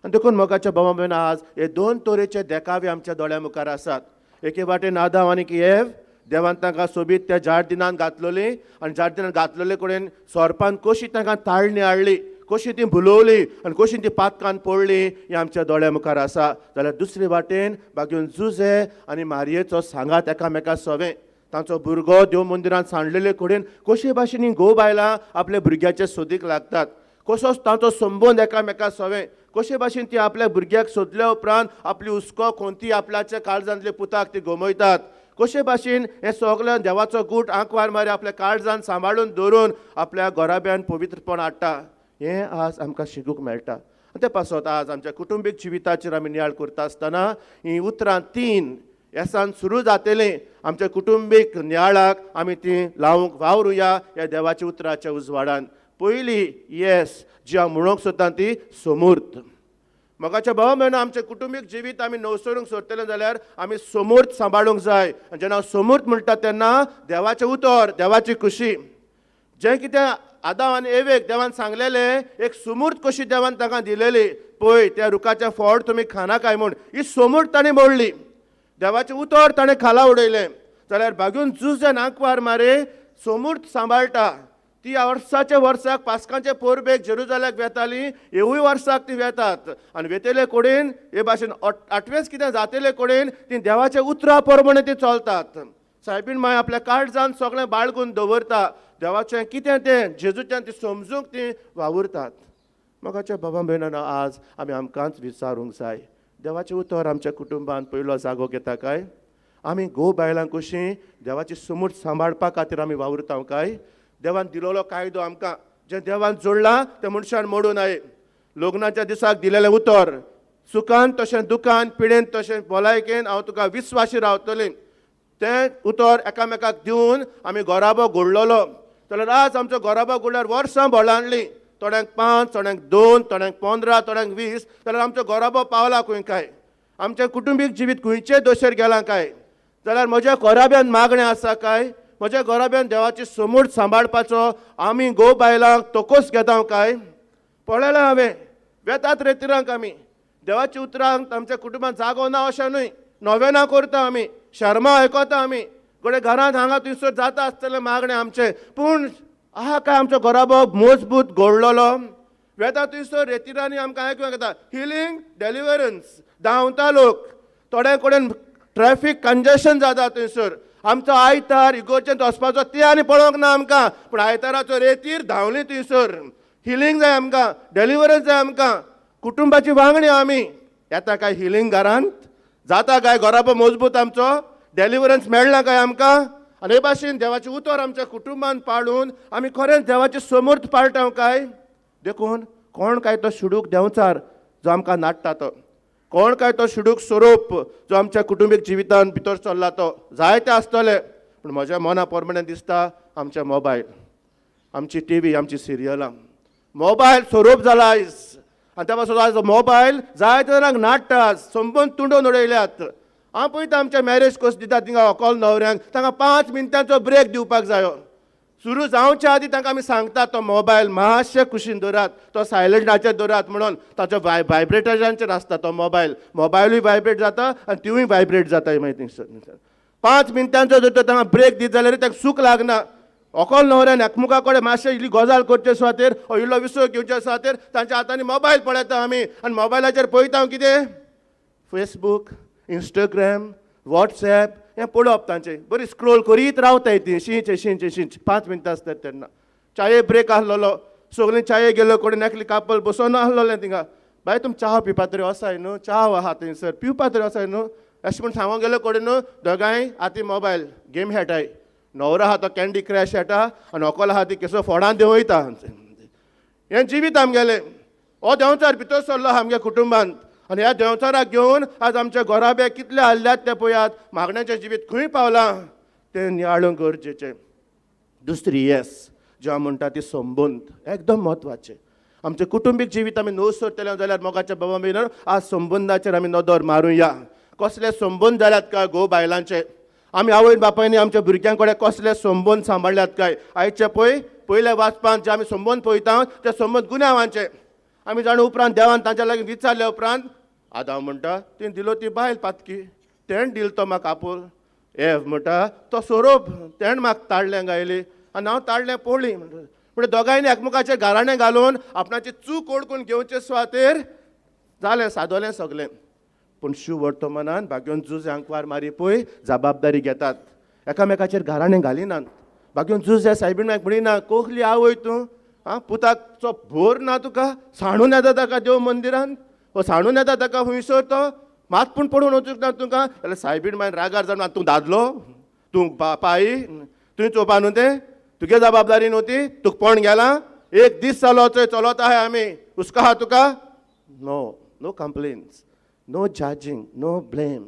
[SPEAKER 4] आनी देखून मोगाच्या भावा भयण, आज हे दोन तरेचे देखावे आमच्या दोळ्या मुखार आसात. एके वाटेन आदाव आनी एव, देवान तांकां सोबीत त्या जार्दिनान घातलोली आनी जार्दिनान घातलेले कडेन सोरपान कशी तांकां ताळणी हाडली, कशी ती भुलोवली आनी कशी ती पातकान पडली हें आमच्या दोळ्या मुखार आसा. जाल्यार दुसरे वाटेन बागेवन जुजे आनी मारयेचो सांगात एकामेका सवें, तांचो भुरगो देव मंदिरांत सांडलेले कडेन कशे भाशेन ही घोव बायलां आपल्या भुरग्याचे सोदीक लागतात, कसोच तांचो संबंद एकामेका सवें, कशे भाशेन ती आपल्या भुरग्याक सोदल्या उपरांत आपली हुस्को कोणती आपल्याच्या काळजांतले पुताक ती गमयतात, कशे भाशेन हें सगळें देवाचो गूट आंकवार मारी आपल्या काळजान सांबाळून दवरून आपल्या घराब्यान पवित्रपण हाडटा, हें आज आमकां शिकूंक मेळटा. आनी ते पासत आज आमच्या कुटुंबीक जिविताचेर आमी नियाळ करता आसतना हीं उतरां तीन येसान सुरू जातलीं आमच्या कुटुंबीक नियाळाक आमी ती लावंक वावरुया ह्या देवाच्या उतराच्या उजवाडान. पयली येस जी हांव म्हणूंक सोदता ती समूर्त. मोगाच्या भावा भयणा, आमचें कुटुंबीक जिवीत आमी नवसरूंक सोदतले जाल्यार आमी समूर्त सांबाळूंक जाय. आनी जेन्ना हांव समूर्त म्हणटा तेन्ना देवाचें उतर, देवाची खुशी, जें कितें आदाव आनी एवेक देवान सांगलेलें एक सुमूर्त कशी देवान तांकां दिलेली, पळय त्या रुखाचें फळ तुमी खाना काय म्हूण, ही सुमूर्त ताणें मोडली, देवाचें उतर ताणें खाला उडयलें. जाल्यार बागून जुजन आंकवार मारे सोमूर्त सांबाळटा. ती वर्साच्या वर्साक पास्कांचे पोरबेक जेरुजाल्याक वेताली, हेवूय वर्साक ती वेतात आनी वेतेले कडेन हे भाशेन आठवेंच कितें जातेले कडेन ती देवाच्या उतरा प्रमाणे ती चलतात. सायबीण माय आपल्या काळजान सगळें बाळगून दवरता, देवाचें कितें तें जेजूच्यान ती समजूंक ती वावुरतात. मोगाच्या बाबा भयणां, आज आमी आमकांच विचारूंक जाय, देवाचें उतर आमच्या कुटुंबान पयलो जागो घेता काय? आमी घोव बायलां कशीं देवाची समूर्त सांबाळपा खातीर आमी वावुरता काय? देवान दिलोलो कायदो आमकां, जें देवान जोडलां तें मनशान मोडूं नये. लग्नाच्या दिसाक दिलेलें उतर, सुखान तशें दुखान, पिडेन तशें भलायकेन हांव तुका विस्वाशी रावतलें, तें उतर एकामेकाक दिवन आमी घराबो घडलोलो. जाल्यार आज आमचो घराबो घडल्यार वर्सां भोलांडलीं, थोड्यांक 5, थोड्यांक 2, थोड्यांक 15, थोड्यांक 20, जाल्यार आमचो घराबो पावला खंय काय? आमचें कुटुंबीक जिवीत खंयचे दशेर गेलां काय? जाल्यार म्हज्या घराब्यान मागणें आसा काय? म्हज्या घराब्यान देवाची समूर्त सांबाळपाचो आमी घोव बायलांक तोकोस घेता काय? पळयलां हांवें, वेतात रेतिरांक आमी देवाच्या उतरांक आमच्या कुटुंबांत जागो ना अशें न्हय, नोवेनां करता आमी, शर्मा आयकता आमी, घडये घरांत हांगा थंयसर जाता आसतलें मागणें आमचें, पूण आहा काय आमचो घराबो मजबूत घडलेलो? वेता थंयसर रेतिरांनी आमकां आयकूंक येता हिलींग, डेलिवरन्स, धांवता लोक, थोड्या कडेन ट्रॅफीक कंजेशन जाता थंयसर. आमचो आयतार इगोर्जेंत वचपाचो ते आनी पळोवंक ना आमकां, पूण आयताराचो रेतीर धांवली थंयसर. हिलींग जाय आमकां, डेलिवरन्स जाय आमकां, कुटुंबाची वांगडी आमी येता काय हिलींग घरांत? जाता काय घराबो मजबूत आमचो? डेलिवरन्स मेळ्ळा काय आमकां? आनी हे भाशेन देवाचें उतर आमच्या कुटुंबान पाळून आमी खरेंच देवाचें समर्थ पाळटा काय? देखून कोण काय तो शिडूक देंवचार जो आमकां नाडटा तो, कोण काय तो शिडूक स्वरूप जो आमच्या कुटुंबीक जिवितान भितर चल्ला तो जायते आसतले, पूण म्हज्या मना प्रमाणे दिसता आमचे मोबायल, आमची टीव्ही, आमची सिरियलां. मोबायल स्वरूप जाला आयज, आनी त्या पासून आयज मोबायल जायते जाणांक नाडटा, संबंद तुंडोवन उडयल्यात. हांव पळयता आमच्या मॅरेज कोर्स दितात थिंगा व्हंकल न्हवऱ्यांक, तांकां 5 मिनटांचो ब्रेक दिवपाक जायो. सुरू जावच्या आदी तांकां आमी सांगता तो मोबायल मातशें कुशीन दवरात, तो सायलंटाचेर दवरात म्हणून. ताचो व्हायब्रेटरांचेर आसता तो मोबायल, मोबायलूय व्हायब्रेट जाता आनी तिवूय व्हायब्रेट जाता. मागीर थिंगसर 5 मिनटांचो जर तो तांकां ब्रेक दीत जाल्यार तांकां सूख लागना. व्हंकल न्हवऱ्यान एकमुखा कडेन मातशें इल्ली गजाल करचे सुवातेर, इल्लो विसव घेवचे सुवातेर तांच्या हातांनी मोबायल पळयता आमी, आनी मोबायलाचेर पळयता कितें? फेसबूक, इंस्टाग्राम, वॉट्सएप हें पळोवप तांचें, बरी स्क्रोल करीत रावताय ती, शींच शींच शींच. 5 मिनटां आसतात तेन्ना. चाये ब्रेक आहलोलो, सगळीं चाये गेलो कडेन एकली कापल बसोन आहलोलें थिंगा. बाय तुमी च्या पिवपा तरी वसाय न्हू, च्या आहा थंयसर पिवपा तरी वसाय न्हू, अशें म्हूण सांगूंक गेलो कडेन न्हू, दोगांय आती मोबायल गेम खेळटाय. न्हवरो आहा तो कँडी क्रॅश खेळटा आनी व्हंकल आहा ती केसो फोडान देंवयता. हें जिवीत आमगेलें. हो देंवचार भितर सरलो आमगे कुटुंबांत आनी ह्या देंवचाराक घेवन आज आमच्या घराबे कितले हल्ल्यात ते पळयात. मागण्याचें जिवीत खंय पावलां तें नियाळूंक गरजेचें. दुसरी येस जें म्हणटा ती संबंद एकदम म्हत्वाचें. आमचें कुटुंबीक जिवीत आमी न्हू सोडटले जाल्यार मोगाच्या बाबा भयणीनो, आज संबंदाचेर आमी नदर मारुया. कसले संबंद जाल्यात काय घोव बायलांचे? आमी आवय बापायनी आमच्या भुरग्यां कडेन कसले संबंद सांबाळ्ळ्यात काय? आयचे पळय पयल्या वाचपांत जे आमी संबंद पळयता ते संबंद गुन्यांवांचे. आमी जाणा उपरांत देवान तांच्या लागीं विचारल्या उपरांत आदांव म्हणटा तें दिलो ती बायल पातकी, तेणें दिलो तो म्हाका आपूल. एव म्हणटा तो सोरोप, तेणें म्हाका ताडलें गायली आनी हांव ताडलें पळ्ळी. म्हणजे दोगांयनी एकमेकाचेर गाराणें घालून आपणाची चूक ओळखून घेवचे सुवातेर जालें सादोलें सगलें. पूण शिव वर्तमानान भाग्योन जुजे आंकवार मारी पळय जबाबदारी घेतात, एकामेकाचेर गाराणें घालिनात. भाग्योन जुजे सायबीण म्हणिना कोहली आवय तूं, आं पुताचो भोर ना तुका, सांडून येता ताका देव मंदिरान, हो सांडून येता ताका हुंयसर, तो मात पूण पडून वचूंक ना तुका. जाल्यार सायबीण मागीर रागार जावन तूं दादलो, तूं पाई, तुवें चोवपा न्हू तें, तुगे जबाबदारी न्हू ती, तुका पोण गेलां, एक दीस चलो चोय चलत आहाय आमी, हुस्को आहा तुका. No, no complaints, no judging, no blame.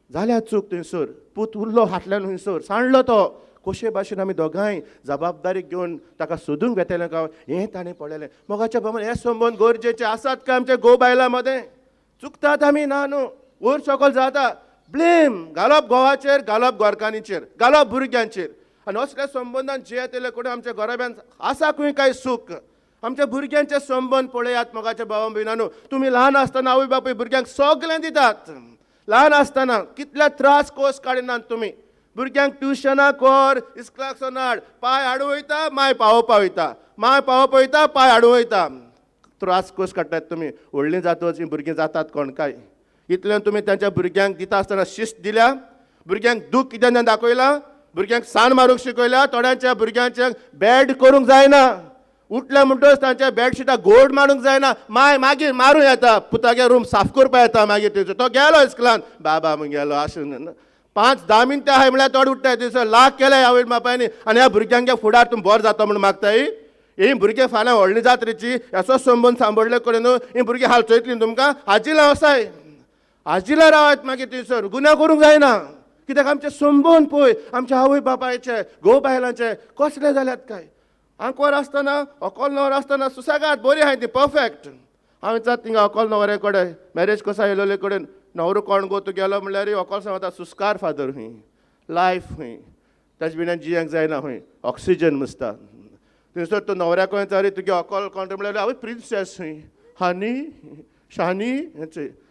[SPEAKER 4] जाल्यार चूक थंयसर पूत उरलो फाटल्यान हुंयसर सांडलो तो, कशे भाशेन आमी दोगांय जबाबदारी घेवन ताका सोदूंक वेतले काय हें ताणें पळयलें. मोगाच्या प्रमाण हे संबंद गरजेचे आसात काय आमच्या घोव बायलां मदें? चुकतात आमी, ना न्हू, वयर सकयल जाता. ब्लेम घालप घोवाचेर, घालप घरकान्नीचेर, घालप भुरग्यांचेर. आनी असल्या संबंदान जे येतले कडेन आमच्या घराब्यांत आसा खंय काय सूख? आमच्या भुरग्यांचे संबंद पळयात मोगाच्या भावा भयणांनो. तुमी ल्हान आसतना आवय बापूय भुरग्यांक सगळें दितात. ल्हान आसतना कितले त्रास कोस काडिनात तुमी. भुरग्यांक ट्युशनां कर, इस्कुलाक सोनाड, पांय हाडूं वयता, माय पावोवपा वयता, माय पावोवपा वयता, पांय हाडूं वयता. त्रास कोस काडटात तुमी. व्हडलीं जातच हीं भुरगीं जातात कोण काय. इतल्यान तुमी तांच्या भुरग्यांक दिता आसतना शिस्त दिल्या, भुरग्यांक दूख कितें दाखयलां, भुरग्यांक सान मारूंक शिकयल्या. थोड्यांच्या भुरग्यांच्या बॅड करूंक जायना, उठले म्हणटच तांच्या बेडशिटाक गोड मारूंक जायना, माय मागीर मारूं येता, पुतागे रूम साफ करपा येता मागीर. थंयसर तो गेलो इस्कुलान, बाबा गेलो आसूं, 5-10 मिनटां आहाय म्हळ्यार थोडे उठ्ठाय थंयसर. लाख केले आवय बापायनी आनी ह्या भुरग्यांक फुडार तूं बरो जाता म्हूण मागताय. ही भुरगीं फाल्यां व्हडली जात्रेची असो संबंद सांबाळ्ळे कडेन न्हू ही भुरगीं हालचयतलीं तुमकां. हाजिला वसाय, हाजिला रावात मागीर थंयसर, गुन्यांव करूंक जायना. कित्याक आमचे संबंद पळय आमच्या आवय बापायचे घोव बायलांचे कसले जाल्यात काय. आंकवार आसतना व्हंकल न्हवरो आसतना सुसेगाद बरी आहाय ती परफेक्ट. हांव विचारता थिंगा व्हंकल न्हवरे कडेन मॅरेज कसो येयलोले कडेन, न्हवरो कोण गो तूं गेलो म्हणल्यार व्हंकल सांगता सुस्कार फादर खंय, लायफ खंय, ताजे बिना जियेंक जायना खंय, ऑक्सिजन मसता. थंयसर तूं न्हवऱ्या कडेन विचारी तुगे व्हंकल कोण म्हणल्यार आवय प्रिन्सेस खंय, हानी शानी.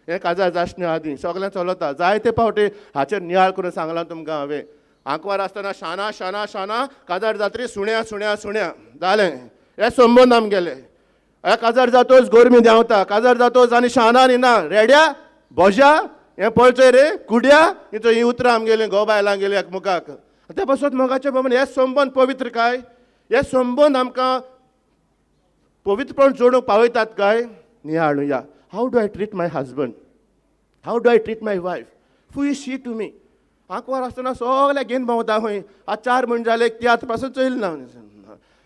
[SPEAKER 4] हें काजार जाशण्या आदीं सगळें चलता. जायते फावटी हाचेर नियाळ करून सांगलां तुमकां हांवें. आंकवार आसतना शाना शाना शाना, काजार जात्री सुण्या सुण्या सुण्या जालें. हे संबंद आमगेले. हे काजार जातोच गोरमी देंवता, काजार जातोच आनी शाना आनी ना रेड्या बोज्या हें पळचय रे कुड्या, ही उतरां आमगेलीं घोव बायलां गेलीं एकमुखाक. ते पासत मोगाचे प्रमाण हे संबंद पवित्र काय? हे संबंद आमकां पवित्रपण जोडूंक पावयतात काय? नियाळुया. How do I treat my husband? How do I treat my wife? Who is she to me? आंकवार आसतना सगळें घेवन भोंवता खंय. आतां 4 म्हयने जाले तियात्र पासून चोयल ना.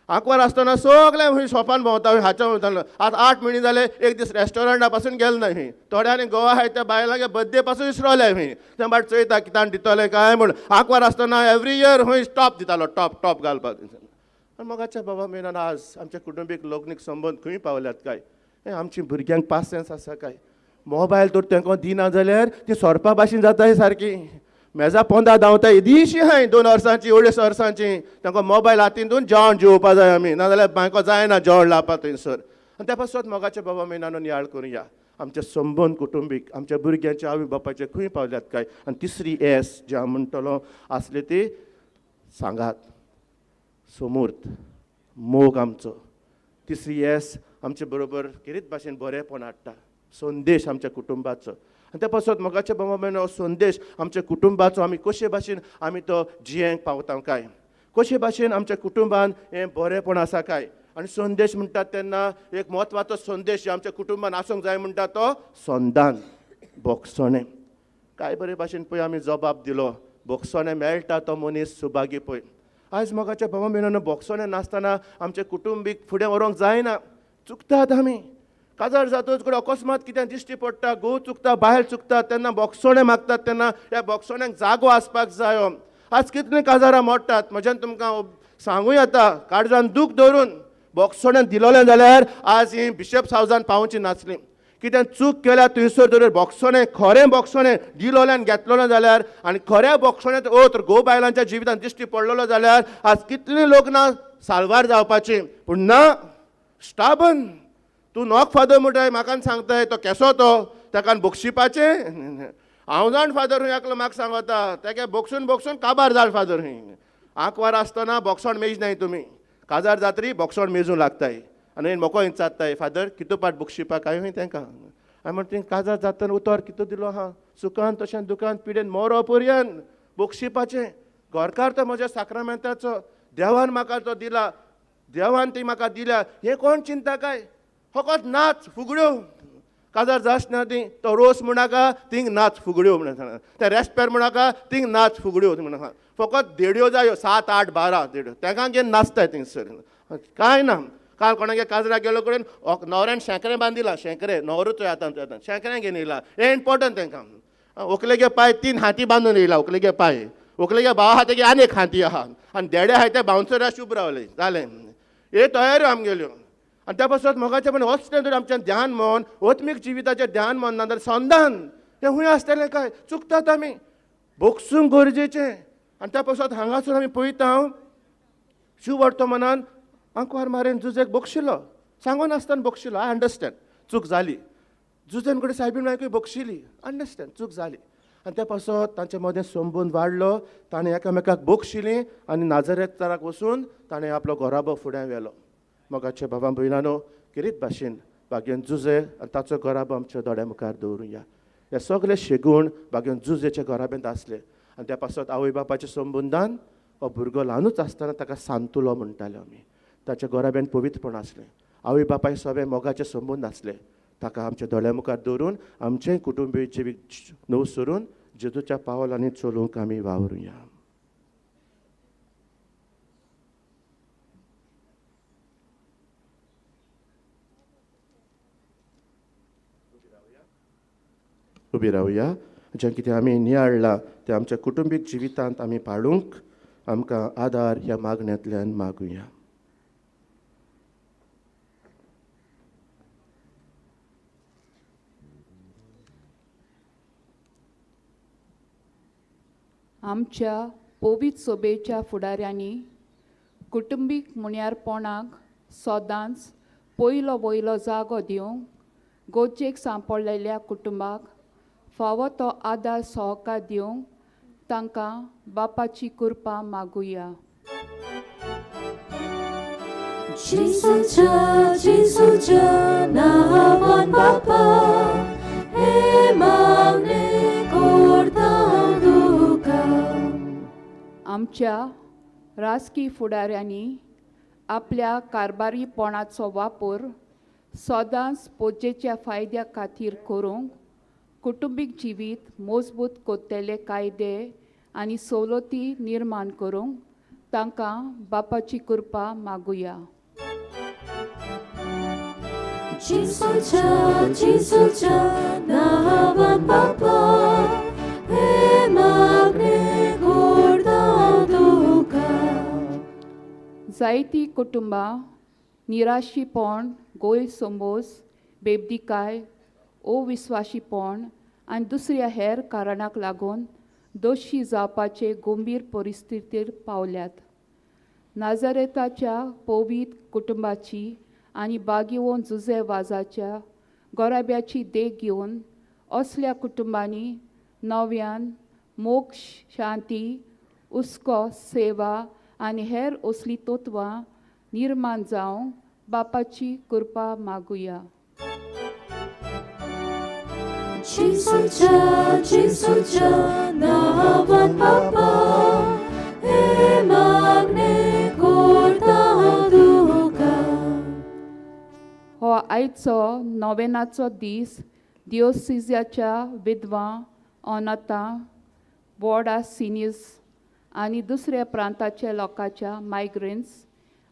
[SPEAKER 4] आंकवार आसतना सगळें खंय शॉपान भोंवता खंय, हाच्या भोंवतालो. आतां 8 म्हयने जाले एक दीस रेस्टॉरंटा पासून गेलो ना खंय. थोड्यांनी गोवा आहाय त्या बायलांगे बड्डे पासून विसरोले खंय, ते बाट चोयता कित्यान दितले काय म्हूण. आंकवार आसतना एवरी इयर खंय टॉप दितालो, टॉप टॉप घालपाक. आनी मोगाच्या बाबा मेनान आज आमच्या कुटुंबीक लग्नीक संबंद खंय पावल्यात काय? हें आमची भुरग्यांक पासियेंस आसा काय? मोबायल तर तांकां दिना जाल्यार ती सोरपा भाशेन जाताय सारकी, मेजा पोंदा धांवता. येदीशी आहाय 2 वर्सांची 2.5 वर्सांची, तांकां मोबायल हातीन दिवन जेवण जेवपा जाय आमी, नाजाल्यार बायको जायना जेवण लावपा थंयसर. आनी त्या पासत मोगाच्या बाबा मेनानो नियाळ करुया आमचे संबंद कुटुंबीक आमच्या भुरग्यांच्या आवय बापायचे खंय पावल्यात काय. आनी तिसरी एस जे हांव म्हणटलो आसली ती सांगात, सोमूर्त मोग आमचो. तिसरी एस आमचे बरोबर खेरीत भाशेन बरेंपण हाडटा, संदेश आमच्या कुटुंबाचो. आनी त्या पासत मोगाच्या बाबा भयणीनो हो संदेश आमच्या कुटुंबाचो आमी कशे भाशेन आमी तो जियेंक पावता काय, कशे भाशेन आमच्या कुटुंबान हें बरेंपण आसा काय. आनी संदेश म्हणटात तेन्ना एक म्हत्वाचो संदेश आमच्या कुटुंबान आसूंक जाय म्हणटा तो संदान बोगसणें. काय बरे भाशेन पळय आमी जबाब दिलो, बोगसणें मेळटा तो मनीस सुभागी पळय. आयज मोगाच्या भावा भयणांनो बोगसणें नासतना आमचें कुटुंबीक फुडें व्हरूंक जायना. चुकतात आमी, काजार जातच कडेन अकस्मात कितें दिश्टी पडटा, घोव चुकता, बायल चुकता, तेन्ना बोगसणें मागतात, तेन्ना ह्या बोगसण्याक जागो आसपाक जायो. आज कितलीं काजारां मोडटात म्हज्यान तुमकां सांगूं येता, काळजान दूख धरून बोगसणें दिलोलें जाल्यार आज ही बिशप हावजान पावची नासली. कितें चूक केल्या थंयसर धरून बोगसणें, खरें बोगसणें दिलोलें घेतलोलें जाल्यार आनी खऱ्या बोगसण्यांत ओत घोव बायलांच्या जिवितांत दिश्टी पडलेलो जाल्यार आज कितलीं लग्नां साल्वार जावपाचीं. पूण ना, स्टाबन तूं नोक फादर म्हणटाय, म्हाका सांगताय तो केसो तो ताका बक्षिपाचें. हांव जाण फादर हूंय एकलो म्हाका सांगता तेगे बक्षून बक्षून काबार जाल फादर हूंय. आंकवार आसतना बोगसण मेजनाय तुमी, काजार जात्री बोगसण मेजूं लागताय आनी मोको विचारताय फादर कितू पाट बक्षिपाक हांवें तेंकां. हांवें म्हणटा तुवें काजार जातना उतर कितू दिलो आहा, सुखान तशें दुखान पिडेन मोरो पर्यंत बक्षिपाचें. घरकार तो म्हज्या साक्रामेंताचो, देवान म्हाका तो दिला, देवान ती म्हाका दिल्या, हें कोण चिंता काय. फकत नाच फुगड्यो, काजार जास ना ती तो रोस म्हणनाका थिंग नाच फुगड्यो म्हणून सांगा, ते रेस्पेर म्हणनाका थिंग नाच फुगड्यो म्हणून सांगा. फकत देड्यो जायो 7 8 12 देड्यो तेंकां घेवन नाचताय थिंगसर कांय ना. काल कोणागे काजरा गेलो कडेन न्हवऱ्यान शेंकरें बांदिला, शेंकरें न्हवरोच आतां आतां शेंकरें घेवन येयला, हें इम्पोर्टंट तेंकां. व्हंकलेगे पांय 3 हाती बांदून येयला, व्हंकलेगे पांय, व्हंकलेगे भाव आहा तेगे आनी एक हाती आहा, आनी देडे आहाय ते बाउन्सर उब रावले जालें. हे तयाऱ्यो आमगेल्यो. आनी त्या पासत मोगाचें पण वचलें तर आमचें ध्यान मन, आत्मीक जिविताचें ध्यान मन ना जाल्यार संदान हें खूंय आसतलें काय. चुकतात आमी, बोगसूंक गरजेचें. आनी त्या पासत हांगासर आमी पळयता हांव शिव वर्तमानान आंकवार मारेन जुजेक बक्षिलो, सांगून आसतना बक्षिलो. I understand चूक जाली, जुजेन कडेन सायबीन मायकूय बक्षिली, अंडरस्टँड चूक जाली. आनी त्या पासत तांचे मदें संबंद वाडलो, ताणें एकामेकाक बक्षिलीं आनी नाजरेताक वचून ताणें आपलो घराबो फुडें व्हेलो. मोगाचे बाबा भयणानो किरीत भाशेन बागेन जुजे आनी ताचो घराबो आमच्या दोळ्या मुखार दवरुया. हे सगळे शेगूण बागेन जुजेच्या घराब्यांत आसले. आनी त्या पासत आवय बापाच्या संबंदान हो भुरगो ल्हानूच आसतना ताका सांतुलो म्हणटाले आमी. ताच्या घराब्यान पवित्रपण आसलें, आवय बापाय सगळे मोगाचे संबंद आसले. ताका आमच्या दोळ्या मुखार दवरून आमचें कुटुंबीय जिवीत नव सरून जेजूच्या पावलांनी चलूंक आमी वावरुया. उबी रावया. जें कितें आमी नियाळ्ळां तें आमच्या कुटुंबीक जिवितांत आमी पाळूंक आमकां आदार ह्या मागण्यांतल्यान मागुया.
[SPEAKER 5] आमच्या पवित्र सोबेच्या फुडाऱ्यांनी कुटुंबीक मुण्यारपणाक सदांच पयलो वयलो जागो दिवंक गरजेक सांपडलेल्या कुटुंबाक फावो तो आदार सहकार दिवंक तांकां बापाची कृपा मागुया.
[SPEAKER 3] जेजूच्या जेजूच्या नांवान बापा हे मागणें करता तुका.
[SPEAKER 5] आमच्या राजकी फुडाऱ्यांनी आपल्या कारभारीपणाचो वापर सदांच पोजेच्या फायद्या खातीर करूंक कुटुंबीक जिवीत मजबूत करतले कायदे आनी सवलती निर्माण करूंक तांकां बापाची कृपा मागुया.
[SPEAKER 3] जेजूच्या जेजूच्या नांवान बापा हे मागणें करता तुका.
[SPEAKER 5] जायतीं कुटुंबां निराशीपण, गैरसमज, बेबदीकाय, अविस्वाशीपण आनी दुसऱ्या हेर कारणाक लागून दोशी जावपाचे गंभीर परिस्थितीर पावल्यात. नाजारेताच्या पवित्र कुटुंबाची आनी बागिवोन जुजे वाजाच्या गोराब्याची देख घेवन असल्या कुटुंबांनी नव्यान मोक्ष, शांती, हुस्को, सेवा आनी हेर असलीं तत्वां निर्माण जावंक बापाची कृपा मागुया.
[SPEAKER 3] जेजूच्या जेजूच्या नांवान बापा हें मागणें करता तुका.
[SPEAKER 5] हो आयचो नोवेनाचो दीस दिओसिजाच्या विधवा अनाथां वॉर्डा सिनियर्स आनी दुसऱ्या प्रांताच्या लोकांच्या मायग्रंट्स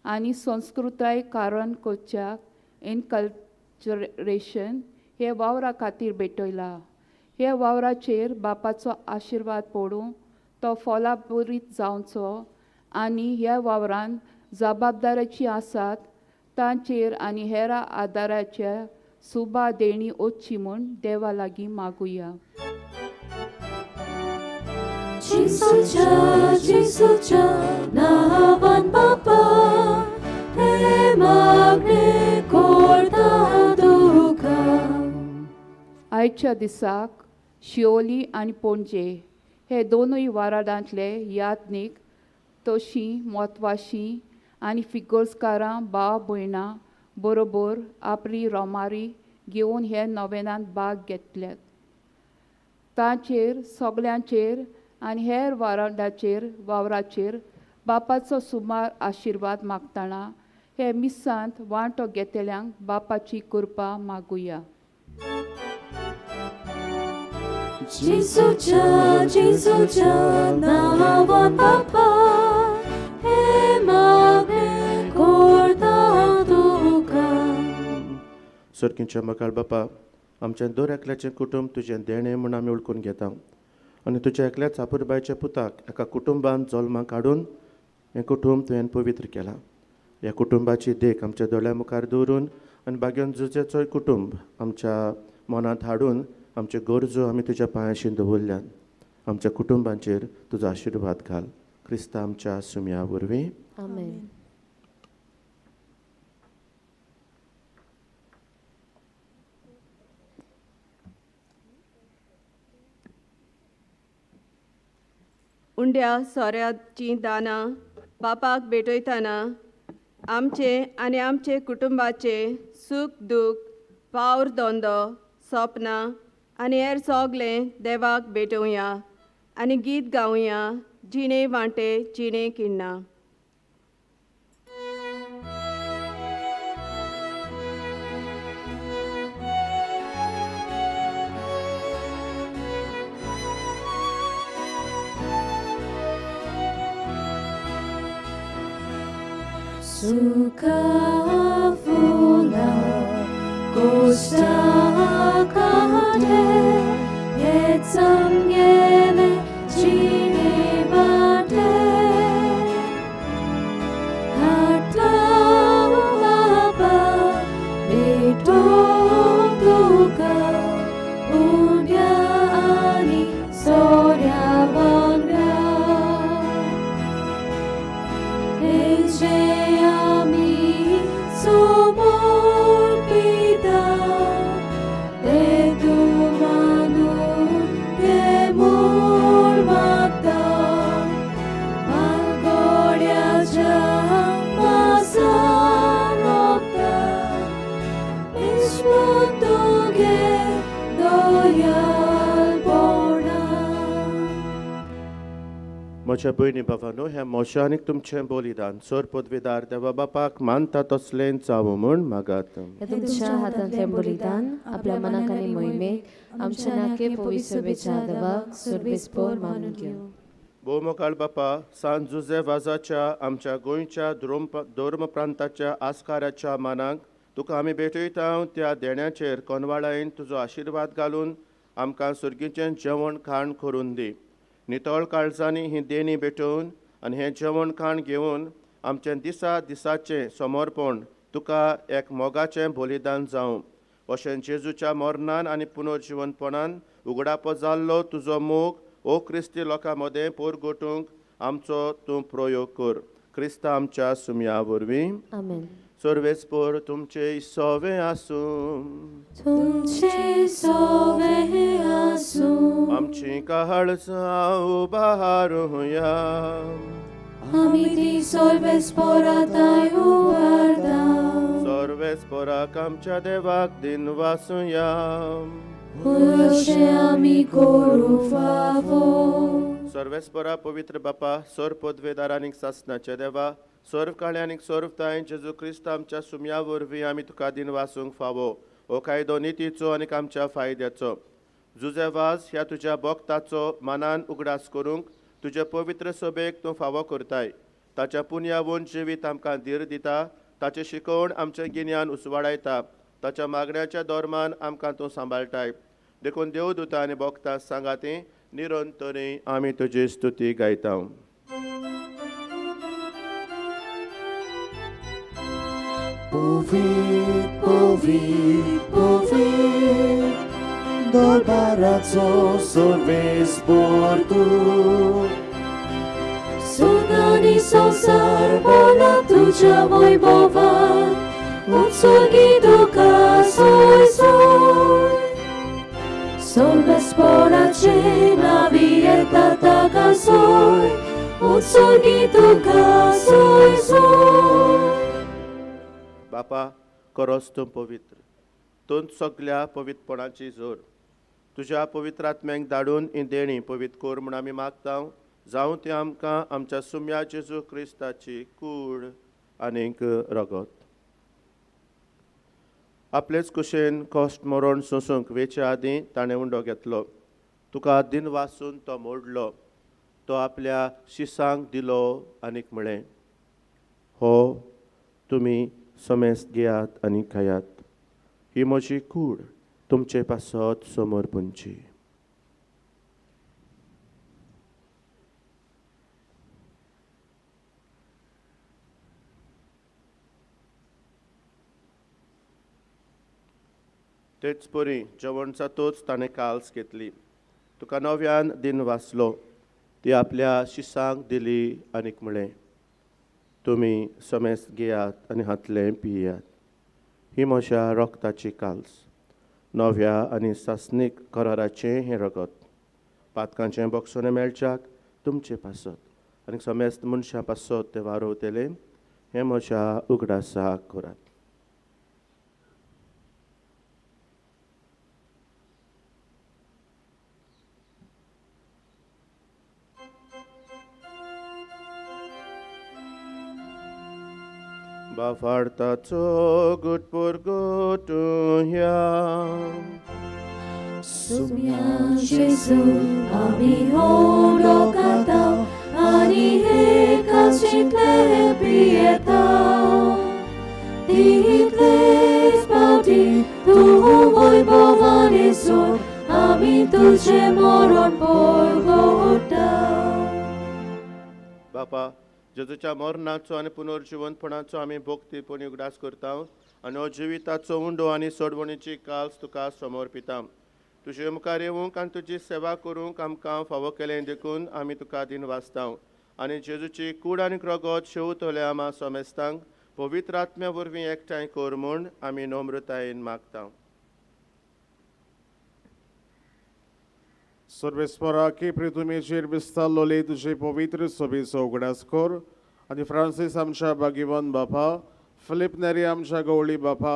[SPEAKER 5] आनी संस्कृताय कारण करच्या इनकल्चरेशन हे वावरा खातीर भेटयला. हे वावराचेर बापाचो आशिर्वाद पडूं, तो फोलाबरीत जावचो आनी ह्या वावरान जबाबदाराची आसात तांचेर आनी हेरा आदाराच्या सुबा देणी वचची म्हूण देवा लागीं मागुया.
[SPEAKER 3] जेजूच्या जेजूच्या नांवान बापा हें मागणें करता तुका.
[SPEAKER 5] आयच्या दिसाक शिवोली आनी पणजे हे दोनूय वाराडांतले याज्ञीक तशी म्हत्वाशी आनी फिगर्सकारां भाव भयणां बरोबर आपली रोमारी घेवन हे नोवेनांत भाग घेतल्यात. तांचेर सगल्यांचेर आनी हेर वारांडाचेर वावराचेर बापाचो सुमार आशिर्वाद मागतना हे मिसांत वांटो घेतल्यांक बापाची कृपा मागुया.
[SPEAKER 3] जेजूच्या जेजूच्या नांवान बापा हें मागणें करता तुका.
[SPEAKER 4] सर्कींच्या मकाळ बापा, आमच्या दर एकल्याचें कुटुंब तुजें देणें म्हूण आमी वळखून घेता आनी तुज्या एकल्याच आपुरबायच्या पुताक एका कुटुंबान जल्माक काडून हें कुटुंब तुवें पवित्र केलां. ह्या कुटुंबाची देख आमच्या दोळ्या मुखार दवरून आनी बागेवन जुजेचोय कुटुंब आमच्या मनांत हाडून आमच्यो गरजो आमी तुज्या पांयाशी दवरल्यात. आमच्या कुटुंबांचेर तुजो आशिर्वाद घाल. क्रिस्ता आमच्या सुमया वरवीं.
[SPEAKER 3] आमेन.
[SPEAKER 2] उंड्या सोऱ्याचीं दानां बापाक भेटयतना आमचें आनी आमचे कुटुंबाचें सूख दूख वावर धंदो सपनां आनी हेर सगलें देवाक भेटोवया आनी गीत गावया जिणे वांटे जिणे किण्णां.
[SPEAKER 3] सुखा फुलां कोश्टा काडे हेच आमगेलें जिणे वाटे हाडटा बाबा भेटोवंक तुका उंड्या आनी सोऱ्या वांगडा. हेंचे आमी समर्पिता ते तूं मानून घे म्हूण मागता. म्हालगड्याच्या मासान ओंपता विश्व तुगे दयाळपणा.
[SPEAKER 4] म्हज्या भयणी भावानो, ह्या मोशानीक तुमचें बलिदान सर पदवीदार देवा बापाक मानता तसलें जावं म्हूण मागात.
[SPEAKER 3] हे तुमच्या हातांतलें बलिदान आपल्या मनाक आनी मोहिमेक आमच्या नाके पवित्र देवाक सुरबेसपोर मानून घेवं.
[SPEAKER 4] भोवमोकाळ बापा, सान जुजे वाजाच्या आमच्या गोंयच्या धर्म प्रांताच्या आस्काराच्या मानाक तुका आमी भेटयता. त्या देण्याचेर कोनवाळायन तुजो आशिर्वाद घालून आमकां सुर्गीचें जेवण खाण करून दी. नितळ काळजांनी ही देणी भेटोवन आनी हें जेवण खाण घेवन आमचें दिसा दिसाचें समर्पण तुका एक मोगाचें बलिदान जावं. अशें जेजूच्या मरणान आनी पुनर्जिवनपणान उगडापो जाल्लो तुजो मोग ओ क्रिस्ती लोकां मदें पोरगोटूंक आमचो तूं प्रयोग कर. क्रिस्ता आमच्या सुमया वरवीं.
[SPEAKER 3] आमेन.
[SPEAKER 4] सर्वेस्पोर तुमचे सोवे आसूं.
[SPEAKER 3] तुमचे सोवे आसूं.
[SPEAKER 4] आमची काळजां उबारुया.
[SPEAKER 3] आमी ती सर्वेस्पोराताय उबारता.
[SPEAKER 4] सर्वेस्पोराक आमच्या देवाक दिन वासुया.
[SPEAKER 3] अशें आमी करूंक फावो.
[SPEAKER 4] सर्वेस्परा पवित्र बापा, सर्व पदवेदार आनीक सासणाचे देवा, सर्व काळे आनीक सर्व ताय जेजू क्रिस्त आमच्या सुम्या वरवीं आमी तुका दिन वासूंक फावो. हो कायदो नितीचो आनीक आमच्या फायद्याचो. जुजे वाज ह्या तुज्या भक्ताचो मानान उगडास करूंक तुजे पवित्र सभेक तूं फावो करताय. ताच्या पुनयावून जिवीत आमकां धीर दिता, ताचें शिकवण आमचें गिन्यान उसवाडायता, ताच्या मागण्याच्या धर्मान आमकां तूं सांबाळटाय. देखून देवदूता आनी भक्तां सांगाती निरंतरी आमी तुजी स्तुती गायता.
[SPEAKER 7] पवित्र पवित्र पवित्र दरबाराचो सर्वेस्पर तूं.
[SPEAKER 3] सुगानी संवसार बोला तुज्या वैभवान, उत्सर्गी तुका सोय सोय. सर्वेस्पराचे नावी येता ताका सोय, उत्सर्गी तुका सोय सोय.
[SPEAKER 4] बापा, करोस तूं पवित्र, तूं सगल्या पवित्रपणाची जोर. तुज्या पवित्र आत्म्यांक धाडून ही देणी पवित्र कर म्हूण आमी मागता. जावं ती आमकां आमच्या सुम्या जेजू क्रिस्ताची कूड आनीक रगत. आपलेच कुशेन कश्ट मरण सोंसूंक वेचे आदीं ताणें उंडो घेतलो, तुका दिन वासून तो मोडलो, तो आपल्या शिसांक दिलो आनीक म्हळें, हो तुमी समेस्त घेयात आनी खायात, ही म्हजी कूड तुमचे पासत समोर पुंची. तेच परी जेवण जातूच ताणें काल्स घेतली, तुका नव्यान दिन वाचलो, ती आपल्या शिसांक दिली आनीक म्हळें, तुमी समेस्त घेयात आनी हातलें पियात, ही म्हज्या रक्ताची काल्स, नव्या आनी सासणीक कराराचें हें रगत, पातकांचें बक्षणें मेळच्याक तुमचे पासत आनी समेस्त मनशां पासत तें वारोवतलें, हें म्हज्या उगडासाक करात. बाफाडताचो गुटपूर गुटुया.
[SPEAKER 3] सुम्या जेजू आमी होडो खाता आनी हे काशींतले पियेता. तितलेच फावटी तूं वैभवान येसून आमी तुजें मरण पळगोटा.
[SPEAKER 4] बापा, जेजूच्या मरणाचो आनी पुनर्जिवनपणाचो आमी भक्तीपणी उगडास करता आनी हो जिविताचो उंडो आनी सोडवणीची काल्स तुका समर्पिता. तुजे मुखार येवंक आनी तुजी सेवा करूंक आमकां फावो केलें देखून आमी तुका दिन वाचता आनी जेजूची कूड आनी रगत शेवतले आमा समेस्तांक पवित्र आत्म्या वरवीं एकठांय कर म्हूण आमी नम्रतायेन मागता.
[SPEAKER 8] सर्वेस्परा की प्रितुमेचेर विस्तारलोले तुजे पवित्र सभेचो उगडास कर आनी फ्रांसीस आमच्या बागिवन बापा, फिलीप नेरी आमच्या गवळी बापा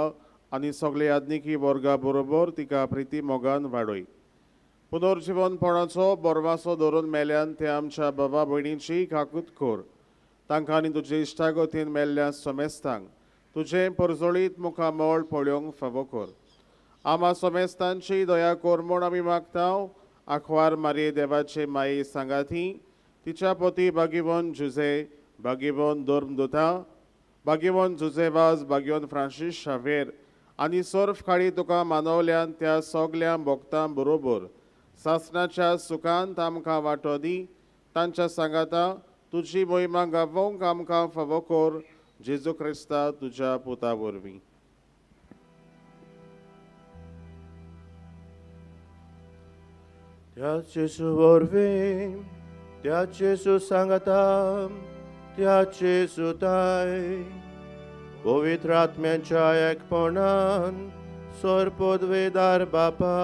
[SPEAKER 8] आनी सगळे आदनिकी वर्गा बरोबर तिका प्रिती मोगान वाडय. पुनर्जिवनपणाचो बरवासो धरून मेल्यान ते आमच्या बाबा भयणीची काकूत कर. तांकां आनी तुजे इश्टागतीन मेल्ल्या समेस्तांक तुजें परजळीत मुखामळ पळोवंक फावो कर. आमा समेस्तांची दया कर म्हूण आमी मागता. आखवार मारये देवाचे माये सांगाती तिच्या पती बागिवन जुजे, बागिवन धर्मदुता, बागिवन जुजेवाज, बागिवन फ्रांसीस शावेर आनी सर्फ खाडी तुका मानवल्यान त्या सगल्या भक्तां बरोबर सासणाच्या सुखांत आमकां वांटो दी. तांच्या सांगाता तुजी मोहिमा गावोवंक आमकां फावो कर. जेजू क्रिस्ता तुज्या पुता वरवीं.
[SPEAKER 4] त्या जेजू वरवीं, त्या जेजू सांगाता, त्या जेजू ताय पवित्र आत्म्याच्या एकपणान सर्वपदवेदार बापा,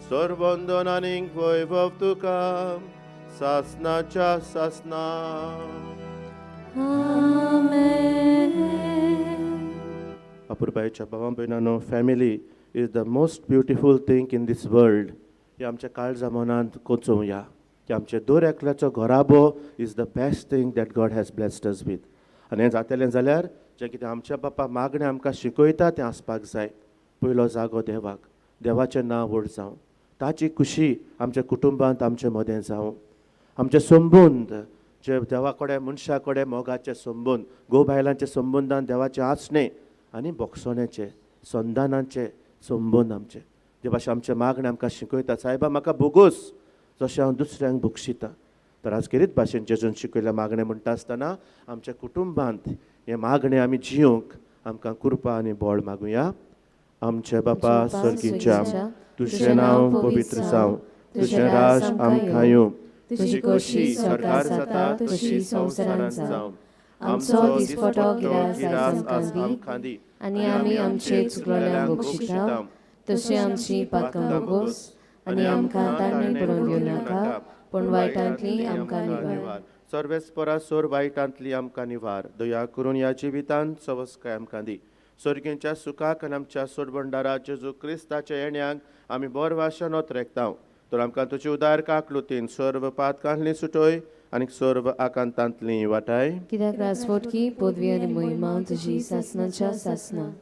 [SPEAKER 4] सर्वंदन आनीक वैभव तुका सासणाच्या सासणा.
[SPEAKER 3] आमेन.
[SPEAKER 4] अपुरबायेच्या भावां भयणांनो, family is the most beautiful thing in this world हें आमच्या काळजा मनांत कोचोवया की आमचे दर एकल्याचो घराबो is the best thing that God has blessed us with. आनी हें जातलें जाल्यार जें कितें आमच्या बापा मागणें आमकां शिकयता तें आसपाक जाय. पयलो जागो देवाक, देवाचें नांव व्हड जावं, ताची खुशी आमच्या कुटुंबांत आमचे मदें जावं, आमचे संबंद जे देवा कडेन मनशा कडेन मोगाचे संबंद, घोव बायलांचे संबंदान देवाचें आसणें आनी बोगसण्याचे संदानाचे संबंद आमचे जे भाशेन आमचें मागणें आमकां शिकयता, सायबा म्हाका भोगोस जशें हांव दुसऱ्यांक भोगशितां. तर आज खेरीत भाशेन जेजून शिकयल्लें मागणें म्हणटा आसतना आमच्या कुटुंबांत हें मागणें आमी जियोंक आमकां कृपा आनी बळ मागुया. आमचे बापा सर्गीच्या, तुजें नांव पवित्र जावं, तुजें राज आमकां येवं, तुजी खोशी सरकार जाता तशी संवसारांत जावं.
[SPEAKER 3] आमचो दिसपटो गिरास आज आमकां दी आनी आमी आमचे चुकलोल्यांक बक्षिता तशी आमची पातकां बोगोस आनी आमकां ताणें पडोवन दिवं नाका, पूण वायटांतली आमकां निवार.
[SPEAKER 4] सर्वेस्परा सोर वायटांतली आमकां निवार. दया करून ह्या जिवितांत सवस्काय आमकां दी. सर्गींच्या सुखाक आनी आमच्या सोडबंडारा जेजू क्रिस्ताच्या येण्याक आमी बरो वाशन ओतरेकता. तर आमकां तुजी उदार काकलुतीन सर्व पातकांतली सुटोय आनी सर्व आकांतांतली वाटाय.
[SPEAKER 3] कित्याक राजवटकी पदवी आनी महिमा तुजी सासनाच्या सासनाक.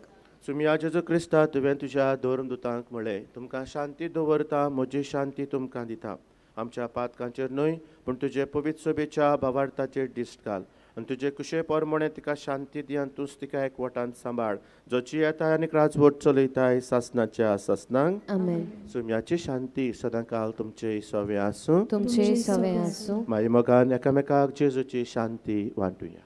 [SPEAKER 4] सुमिया जेजू क्रिस्ता, तुवें तुज्या धर्मदुतांक म्हळें, तुमकां शांती दवरता, म्हजी शांती तुमकां दिता. आमच्या पातकांचेर न्हय पूण तुजे पवित्र सभेच्या भावार्थाचेर दिश्ट घाल आनी तुजे कुशे परमणे तिका शांती दी आनी तूंच तिका एकवटान सांबाळ, जो जियेताय आनी राजवट चलयताय सासनाच्या सासनांक.
[SPEAKER 3] आमेन.
[SPEAKER 4] सुम्याची शांती सदांकाल तुमचे सवे आसूं.
[SPEAKER 3] तुमचे सवे आसूं.
[SPEAKER 4] मागीर मोगान एकामेकाक जेजूची शांती वांटुया.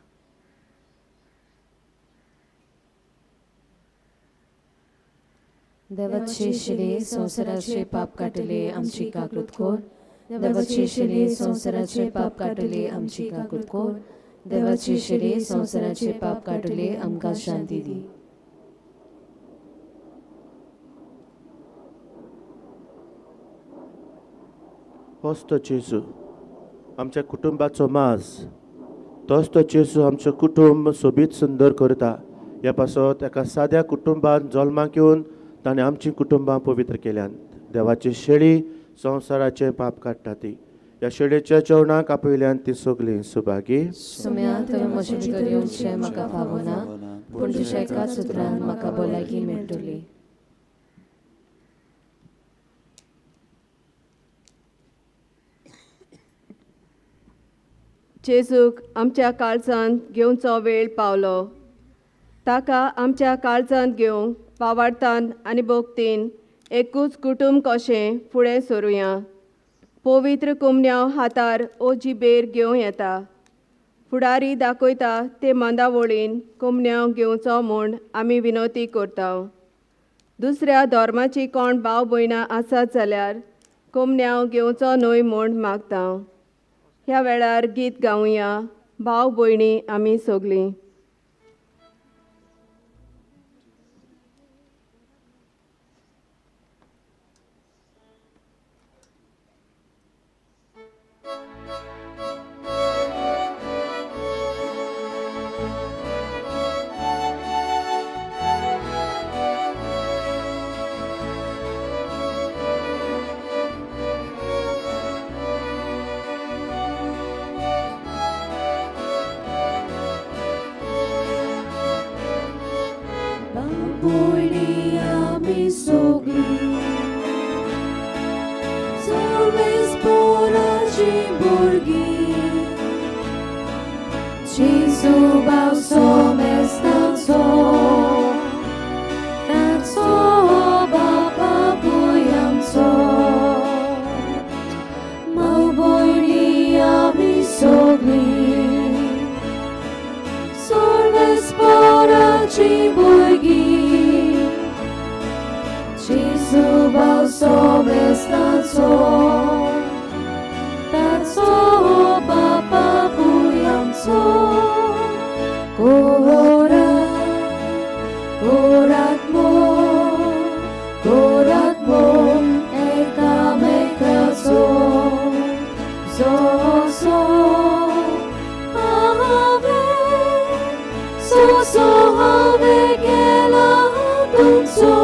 [SPEAKER 3] देवाचे शिले संवसाराचे पाप काडटले आमची काकृत कोर. देवाचे शिले संवसाराचे पाप काडटले आमची काकृत कोर. देवाचे शिले संवसाराचे पाप काडटले आमकां शांती दी.
[SPEAKER 4] होच तो जेजू आमच्या कुटुंबाचो माज, तोच तो जेजू आमचें कुटुंब सोबीत सुंदर करता. ह्या पासत एका साद्या कुटुंबान जल्माक येवन ताणें आमचीं कुटुंबां पवित्र केल्यांत. देवाची शेळी संवसाराचें पाप काडटा ती ह्या शेळयेच्या जेवणाक आपयल्यान ती सगळीं सुभागी.
[SPEAKER 3] सुम्या, तुवें म्हजे भितर येवचें म्हाका फावना, पूण तुज्या एकाच उतरान म्हाका भलायकी मेळटली.
[SPEAKER 2] जेजूक आमच्या काळजांत घेवचो वेळ पावलो. ताका आमच्या काळजांत घेवंक पावार्थान आनी भक्तीन एकूच कुटुंब कशें फुडें सरुया. पवित्र कुमन्यांव हातार ओ जिबेर घेवं येता. फुडारी दाखयता ते मंदावळीन कुमन्यांव घेवचो म्हूण आमी विनवती करता. दुसऱ्या धर्माची कोण भाव भयणां आसात जाल्यार कुमन्यांव घेवचो न्हय म्हूण मागता. ह्या वेळार गीत गावया भाव भयणी आमी सगळीं.
[SPEAKER 7] So so have gela tunso.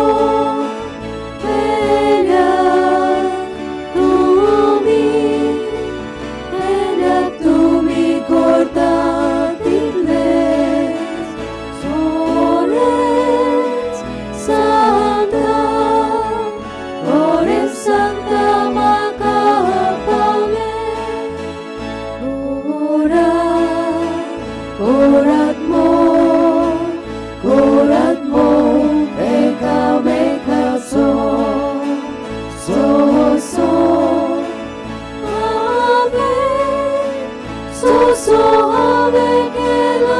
[SPEAKER 7] भरोसो हांवें केला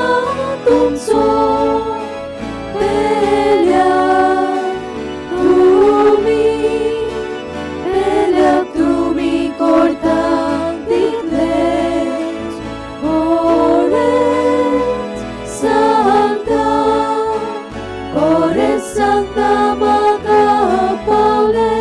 [SPEAKER 7] तुमचो पेल्या तुमी पेल्या तुमी करता तितलेंच खरेंच सांगता खरेंच सांगता म्हाका पावलें.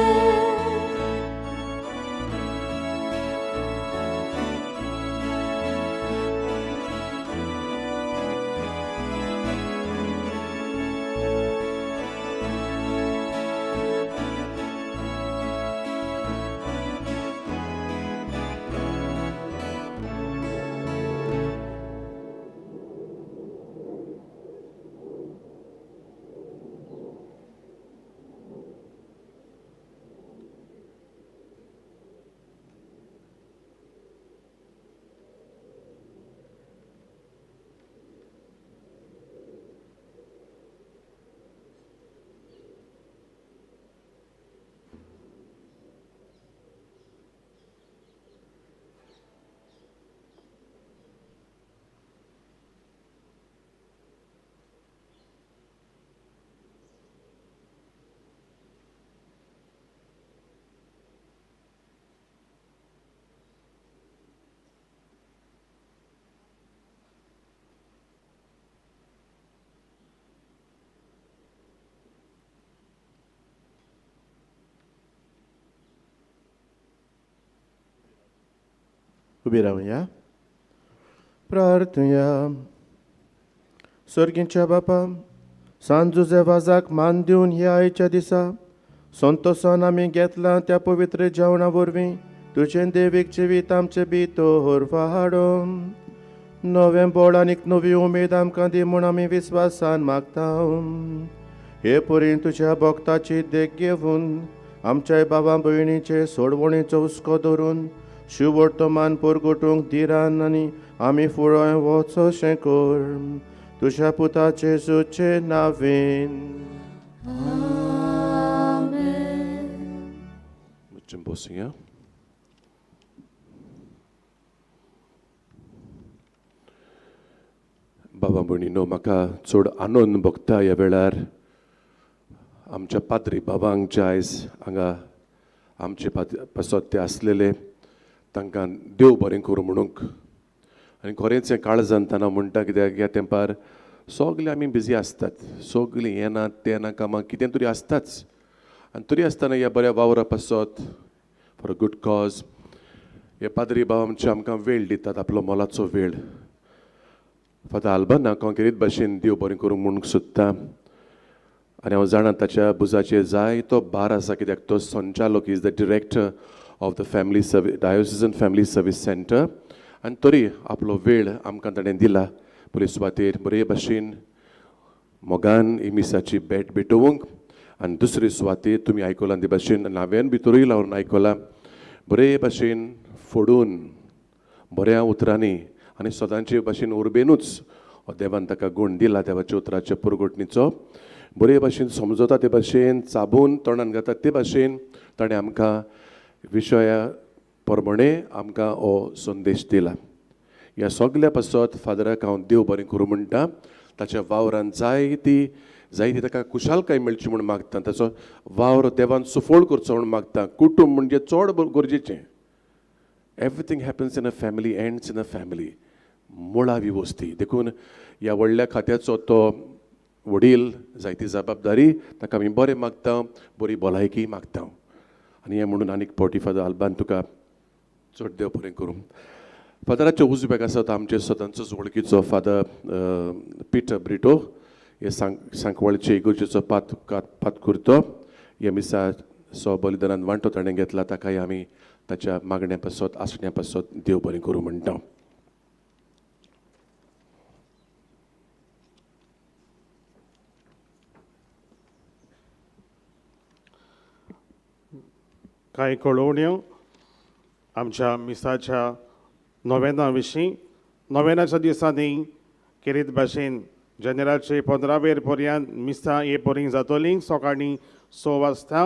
[SPEAKER 4] उबी रावया प्रार्थया. सर्गींच्या बापा, सांत जुझे वाजाक मान दिवन ह्या आयच्या दिसा संतोसान आमी घेतलां त्या पवित्र जेवणा वरवीं तुजें देवीक जिवीत आमचें भितर वाडोवन नवें बळ आनीक नवी उमेद आमकां दी म्हूण आमी विस्वासान मागता. हे परीन तुज्या भक्ताची देख घेवन आमच्या बाबा भयणीचे सोडवणीचो हुस्को धरून शिवर्तमान परगटूंक धिरान आनी आमी फुडें वचोशें कर तुज्या पुताचे जेजूचे नांवेन.
[SPEAKER 1] बसुया. बाबा भयणीनो, म्हाका चड आनंद भोगता ह्या वेळार आमच्या पाद्री बाबांक जे आयज हांगा आमचे पासत ते आसलेले तांकां देव बरें करूं म्हणूंक. आनी खरेंच हें काळजान तांकां म्हणटा, कित्याक ह्या तेंपार सगळे आमी बिजी आसतात, सगळीं येना तें ना कामां कितें तरी आसताच, आनी तरी आसतना ह्या बऱ्या वावरा पासत फॉर अ गूड कॉज हे पाद्री बाबा आमचे आमकां वेळ दितात, आपलो मोलाचो वेळ. फादर आल्बानाक हांव भाशेन देव बरें करूंक म्हणूंक सोदता. आनी हांव जाणा ताच्या भुजाचेर जायतो भार आसा, कित्याक तो संचालक, is the director of the family service diocesan family service centre. आनी तरी आपलो वेळ आमकां ताणें दिला बरे सुवातेर बरे भाशेन मोगान ही मिसाची भेट भेटोवंक. आनी दुसरे सुवातेर तुमी आयकलां ते भाशेन, आनी हांवें भितरूय लावन आयकलां, बरे भाशेन फोडून बऱ्या उतरांनी आनी सदांचे भाशेन उर्बेनूच हो देवान ताका गूण दिला देवाच्या उतराच्या पुरगुटणीचो. बरे भाशेन समजता ते भाशेन चाबून तोंडान घाता ते भाशेन ताणें आमकां विशया प्रमाणे आमकां हो संदेश दिला. ह्या सगल्या पासत फादराक हांव देव बरें करूं म्हणटा. ताच्या वावरान जायती जायती ताका खुशालकाय मेळची म्हूण मागता, ताचो वावर देवान सुफळ करचो म्हूण मागता. कुटूंब म्हणजे चड गरजेचें. Everything happens in a family, ends in a family, मुळावी वस्ती. देखून ह्या व्हडल्या खात्याचो तो वडील, जायती जबाबदारी, ताका आमी बरें मागता, बरी भलायकी मागता. आनी हें म्हणून आनीक फावटी फादर आल्बान तुका चड देव बरें करूं. फादराच्या उजव्याक आसा तो आमचे सदांचोच वळखीचो फादर पिटर ब्रिटो, हे सांकवाळचे इगर्जेचो पात कुर्तो. हे मिसा सो बलिदानान वांटो ताणें घेतला, ताकाय आमी ताच्या मागण्या पासत आसण्या पासत देव बरें करूं म्हणटा.
[SPEAKER 8] कांय कळोवण्यो आमच्या मिसाच्या नोवेना विशीं. नोवेनाच्या दिसांनी केरीत भाशेन जेनेराचे 15वेर पर्यंत मिसां हे परीं जातलीं. सकाळीं 6 वाजता,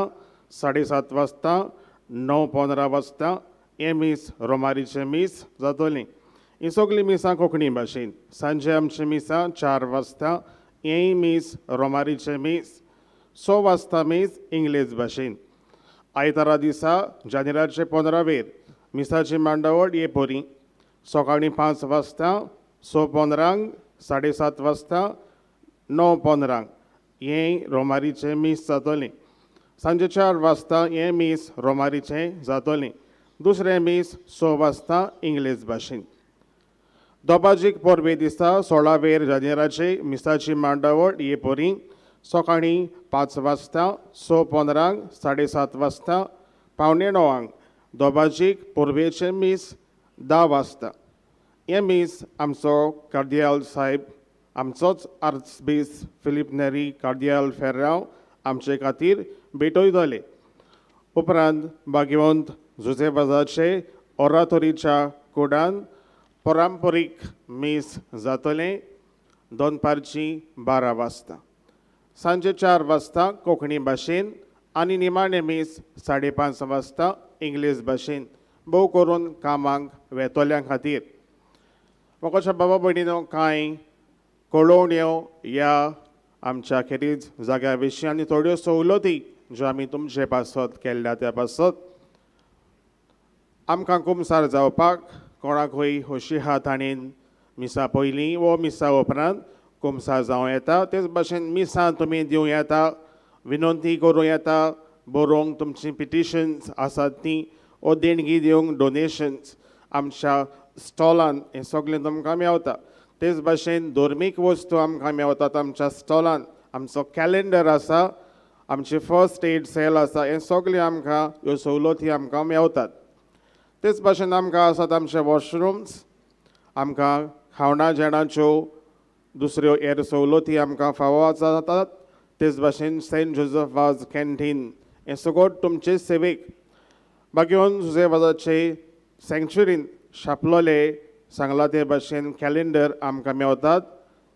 [SPEAKER 8] 7:30 वाजता, 9:15 वाजता हें मीस रोमारीचें मीस जातलें. हीं सगळीं मिसां कोंकणी भाशेन. सांजे आमचीं मिसां 4 वाजता, हेंय मीस रोमारीचें मीस, 6 वाजता मीस इंग्लेज भाशेन. आयतारा दिसा जानेराचे 15वेर मिसाची मांडावळ हे परी सकाळीं 5 वाजता, 6:15, 7:30 वाजता, 9:15 हें रोमारीचें मीस जातलें. सांजे 4 वाजता हें मीस रोमारीचें जातलें. दुसरें मीस 6 वाजता इंग्लेज भाशेन. दोबाजीक परबे दिसा 16वेर जानेराचे मिसाची मांडावळ हे परी सकाळीं 5 वाजता, 6:15, 7:30 वाजता, 8:45. दोबाजीक परबेचें मीस 10 वाजता. हें मीस आमचो कार्दियाल साहेब, आमचोच आर्चबीस फिलीप नेरी कार्दियाल फेर्रांव आमचे खातीर भेटयतले. उपरांत भाग्यवंत जुजे वाजाचे ओरातोरीच्या कुडान परंपरीक मीस जातलें दनपारची 12 वाजता. सांजे 4 वाजता कोंकणी भाशेन आनी निमाणें मीस 5:30 वाजता इंग्लीश भाशेन, भोव करून कामाक वेतोल्यां खातीर. म्हाका बाबा भयणीनो कांय कळोवण्यो ह्या आमच्या खेरीज जाग्या विशीं आनी थोड्यो सवलती ज्यो आमी तुमचे पासत केल्ल्या त्या पासत. आमकां कुमसार जावपाक कोणाकूय हशी हात हाणीन मिसां पयलीं वो मिसां उपरांत कुमसार जावं येता. तेच भाशेन मिसां तुमी दिवं येता, विनंती करूं येता, बरोवंक तुमचीं पिटिशन्स आसात तीं वो देणगी दिवंक डोनेशन्स आमच्या स्टॉलान हें सगळें तुमकां मेवता. तेच भाशेन धर्मीक वस्तू आमकां मेवतात आमच्या स्टॉलान. आमचो कॅलेंडर आसा, आमची फर्स्ट एड सेल आसा, हें सगळें आमकां ह्यो सवलती आमकां मेवतात. तेच भाशेन आमकां आसात आमचे वॉशरुम्स, आमकां खावणा जेणाच्यो दुसऱ्यो हेर सवलती आमकां फावो जातात. तेच भाशेन सेंट जोजफ वाज कॅन्टीन हें सगळें तुमचे सेवेक. बाकी जुजे वाजाचे सँक्चुरीन छापलोले सांगला ते भाशेन कॅलेंडर आमकां मेवतात,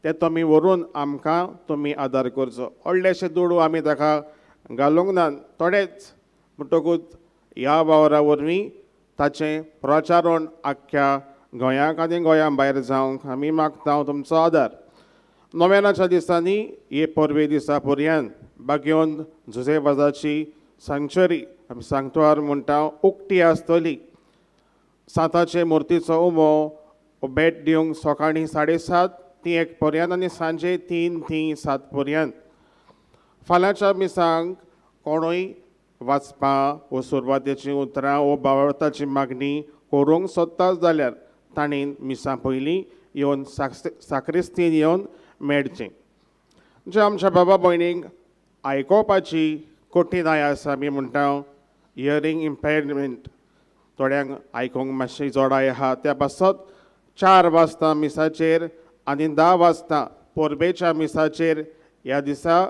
[SPEAKER 8] ते तुमी व्हरून आमकां तुमी आदार करचो. व्हडलेशे दुडू आमी ताका घालूंक ना, थोडेच, म्हणटकूच ह्या वावरा वरवीं ताचें प्रचारण आख्ख्या गोंयाक आनी गोंया भायर जावंक आमी मागता तुमचो आदार. नोव्यानाच्या दिसांनी हे परबे दिसा पर्यंत बागेवन जुजे वाजाची सँक्चुरी आमी सांगतवार म्हणटा उक्ती आसतली. साताचे मुर्तीचो उमो भेट दिवंक सकाळीं 7:30 ती 1 पर्यंत आनी सांजे 3 ती 7 पर्यंत. फाल्यांच्या मिसांक कोणूय वाचपा वो सुरवातेचीं उतरां वो बावळताची मागणी करूंक सोदता जाल्यार तांणी मिसां पयलीं येवन साक्रिस्तीन येवन मेळचें. जे आमच्या बाबा भयणींक आयकोपाची कठीणाय आसा, आमी म्हणटा हियरींग इम्पेरमेंट, थोड्यांक आयकूंक मातशी जोडाय आहा, त्या पासत 4 वाजता मिसाचेर आनी 10 वाजता परबेच्या मिसाचेर ह्या दिसा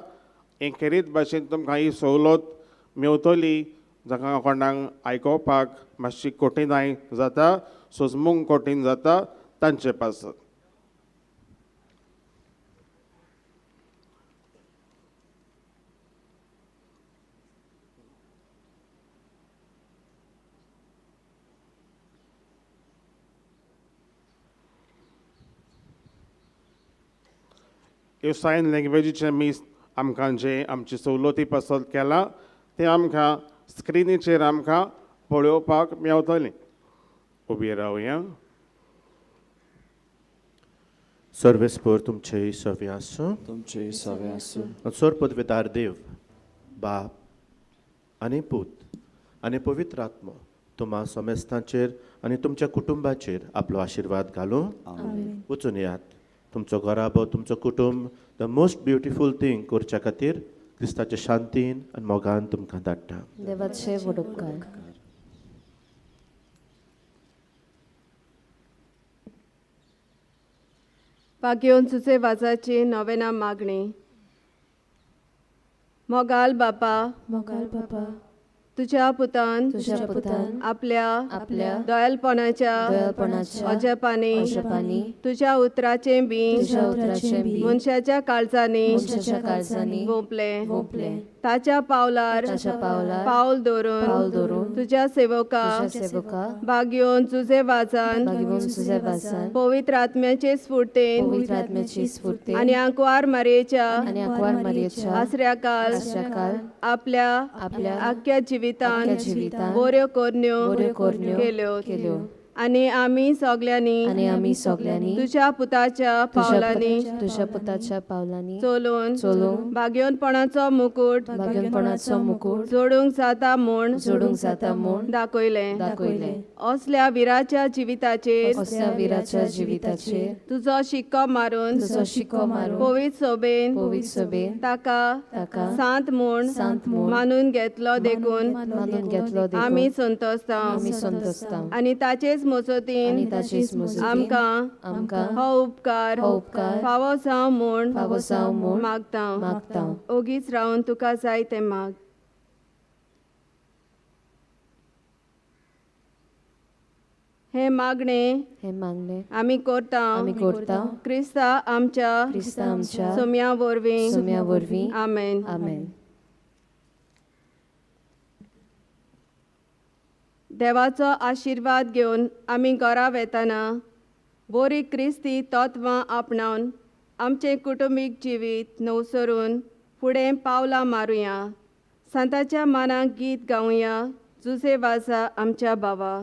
[SPEAKER 8] हे खेरीत भाशेन तुमकां ही सवलत मेवतली. जाका कोणाक आयकोपाक मातशी कठीणाय जाता, सोजमूंक कठीण जाता तांचे पासत. ह्यो सायन लँग्वेजीचें मीस आमकां जें आमची सवलती पासत केलां तें आमकां स्क्रिनीचेर आमकां पळोवपाक मेवतलें. उबी रावया.
[SPEAKER 4] सर्वेस्पर तुमचे सवे आसूं,
[SPEAKER 9] तुमचे सवे आसूं.
[SPEAKER 4] सर पदवेदार देव बाप आनी पूत आनी पवित्र आत्मो तुमा समेस्तांचेर आनी तुमच्या कुटुंबाचेर आपलो आशिर्वाद घालूं. वचून येयात. तुमचो घराबो, तुमचो कुटुंब the most beautiful thing करच्या खातीर क्रिस्ताचे शांतीन आनी मोगान तुमकां धाडटा.
[SPEAKER 3] देवाचे व्हड उपकार.
[SPEAKER 2] पागेवन सुचे वाजाची नवेना मागणी. मोगाल बापा,
[SPEAKER 7] मोगाल बापा,
[SPEAKER 2] तुझ्या पुतान
[SPEAKER 3] तुझ्या पुतान
[SPEAKER 2] आपल्या
[SPEAKER 3] आपल्या
[SPEAKER 2] दयालपणाच्या
[SPEAKER 3] दयाळपणाच्या
[SPEAKER 2] अजपानी
[SPEAKER 3] अजपानी
[SPEAKER 2] तुझ्या उतराचें बी
[SPEAKER 3] तुझ्या उतराचें बी
[SPEAKER 2] मनशाच्या काळजांनी
[SPEAKER 3] मनशाच्या काळजांनी
[SPEAKER 2] वोंपलें.
[SPEAKER 3] वोंपलें.
[SPEAKER 2] ताच्या पावलार
[SPEAKER 3] ताच्या पावलार
[SPEAKER 2] पावल दवरून
[SPEAKER 3] पावल दवरून
[SPEAKER 2] तुज्या सेवका
[SPEAKER 3] तुज्या सेवका
[SPEAKER 2] भाग्योन जुजे वाजान
[SPEAKER 3] भागीवन सुझे वासान
[SPEAKER 2] पवित्र आत्म्याचे स्फूर्तेन
[SPEAKER 3] पवित्र आत्म्याची स्फूर्ती
[SPEAKER 2] आनी आंकवार मारयेच्या
[SPEAKER 3] आनी आंकवार मारयेच्या
[SPEAKER 2] आसऱ्याकाल
[SPEAKER 3] आसऱ्याकाल
[SPEAKER 2] आपल्या
[SPEAKER 3] आपल्या
[SPEAKER 2] आख्ख्या जिवितान
[SPEAKER 3] आख्ख्या जिवितान
[SPEAKER 2] बऱ्यो करण्यो
[SPEAKER 3] बऱ्यो करण्यो
[SPEAKER 2] केल्यो
[SPEAKER 3] केल्यो.
[SPEAKER 2] आनी आमी सगल्यांनी
[SPEAKER 3] आनी आमी सगल्यांनी
[SPEAKER 2] तुज्या पुताच्या
[SPEAKER 3] तुज्या
[SPEAKER 2] पावलांनी
[SPEAKER 3] तुज्या पुताच्या पावलांनी
[SPEAKER 2] चलून
[SPEAKER 3] चलून
[SPEAKER 2] भाग्योनपणाचो मुकूट
[SPEAKER 3] भाग्यपणाचो मुकूट
[SPEAKER 2] जोडूंक जाता म्हूण
[SPEAKER 3] जोडूंक जाता म्हूण
[SPEAKER 2] दाखयलें
[SPEAKER 3] दाखयलें.
[SPEAKER 2] असल्या विराच्या जिविताचेर
[SPEAKER 3] असल्या विराच्या जिविताचेर
[SPEAKER 2] तुजो शिक्को मारून
[SPEAKER 3] तुजो शिक्को मारून
[SPEAKER 2] पवित्र सोबेन
[SPEAKER 3] पवित्र सोबेन
[SPEAKER 2] ताका
[SPEAKER 3] ताका
[SPEAKER 2] सांत म्हूण
[SPEAKER 3] सांत म्हूण
[SPEAKER 2] मानून घेतलो देखून
[SPEAKER 3] मानून घेतलो देखून
[SPEAKER 2] आमी संतोसता
[SPEAKER 3] आमी संतोसता
[SPEAKER 2] आनी ताचेच मजतीन
[SPEAKER 3] आनी ताचेच मजतीन
[SPEAKER 2] आमकां
[SPEAKER 3] आमकां
[SPEAKER 2] हो उपकार
[SPEAKER 3] हो उपकार
[SPEAKER 2] फावो जावं म्हूण
[SPEAKER 3] फावो जावं म्हूण
[SPEAKER 2] मागता
[SPEAKER 3] मागता.
[SPEAKER 2] ओगीच रावन तुका जाय तें माग. हें मागणें
[SPEAKER 3] हें मागणें
[SPEAKER 2] आमी करता
[SPEAKER 3] आमी करता
[SPEAKER 2] क्रिस्ता आमच्या
[SPEAKER 3] क्रिस्ता आमच्या
[SPEAKER 2] सोम्या वरवीं
[SPEAKER 3] सोम्या वरवीं.
[SPEAKER 2] आमेन.
[SPEAKER 3] आमेन.
[SPEAKER 2] देवाचो आशिर्वाद घेवन आमी घरा वेतना बरी क्रिस्ती तत्वां आपणावन आमचें कुटुंबीक जिवीत नवसरून फुडें पावलां मारुया. सांताच्या मानाक गीत गावया. जुजे वाजा आमच्या बाबा.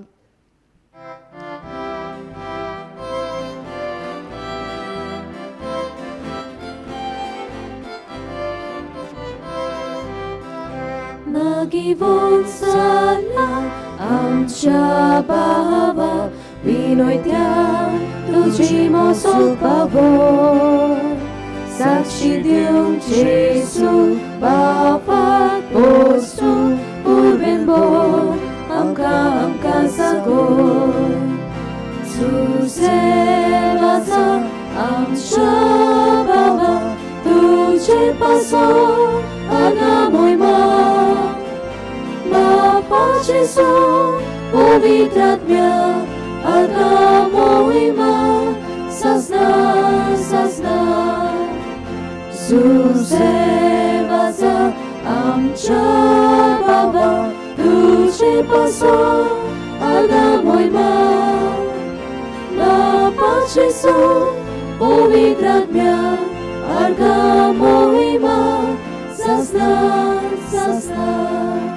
[SPEAKER 7] मागीवोन जाला आमच्या बाबा विनोयत्या तुजी मोसो पावो साक्षी दिवंक जेजू बापाक पोसू पुर्वेन बोल आमकां आमकां सागो तुजे वाजा आमच्या बाबा तुजे पासो आगा मोयमा बापा जेजू पवित्र आत्म्या आगा मोहिमा सजना सजना तुजे वाजा आमच्या बाबा तुजे पासो आगा मोहिमा बापा जेजू पवित्र आत्म्या आगा मोहिमा सजना सजना.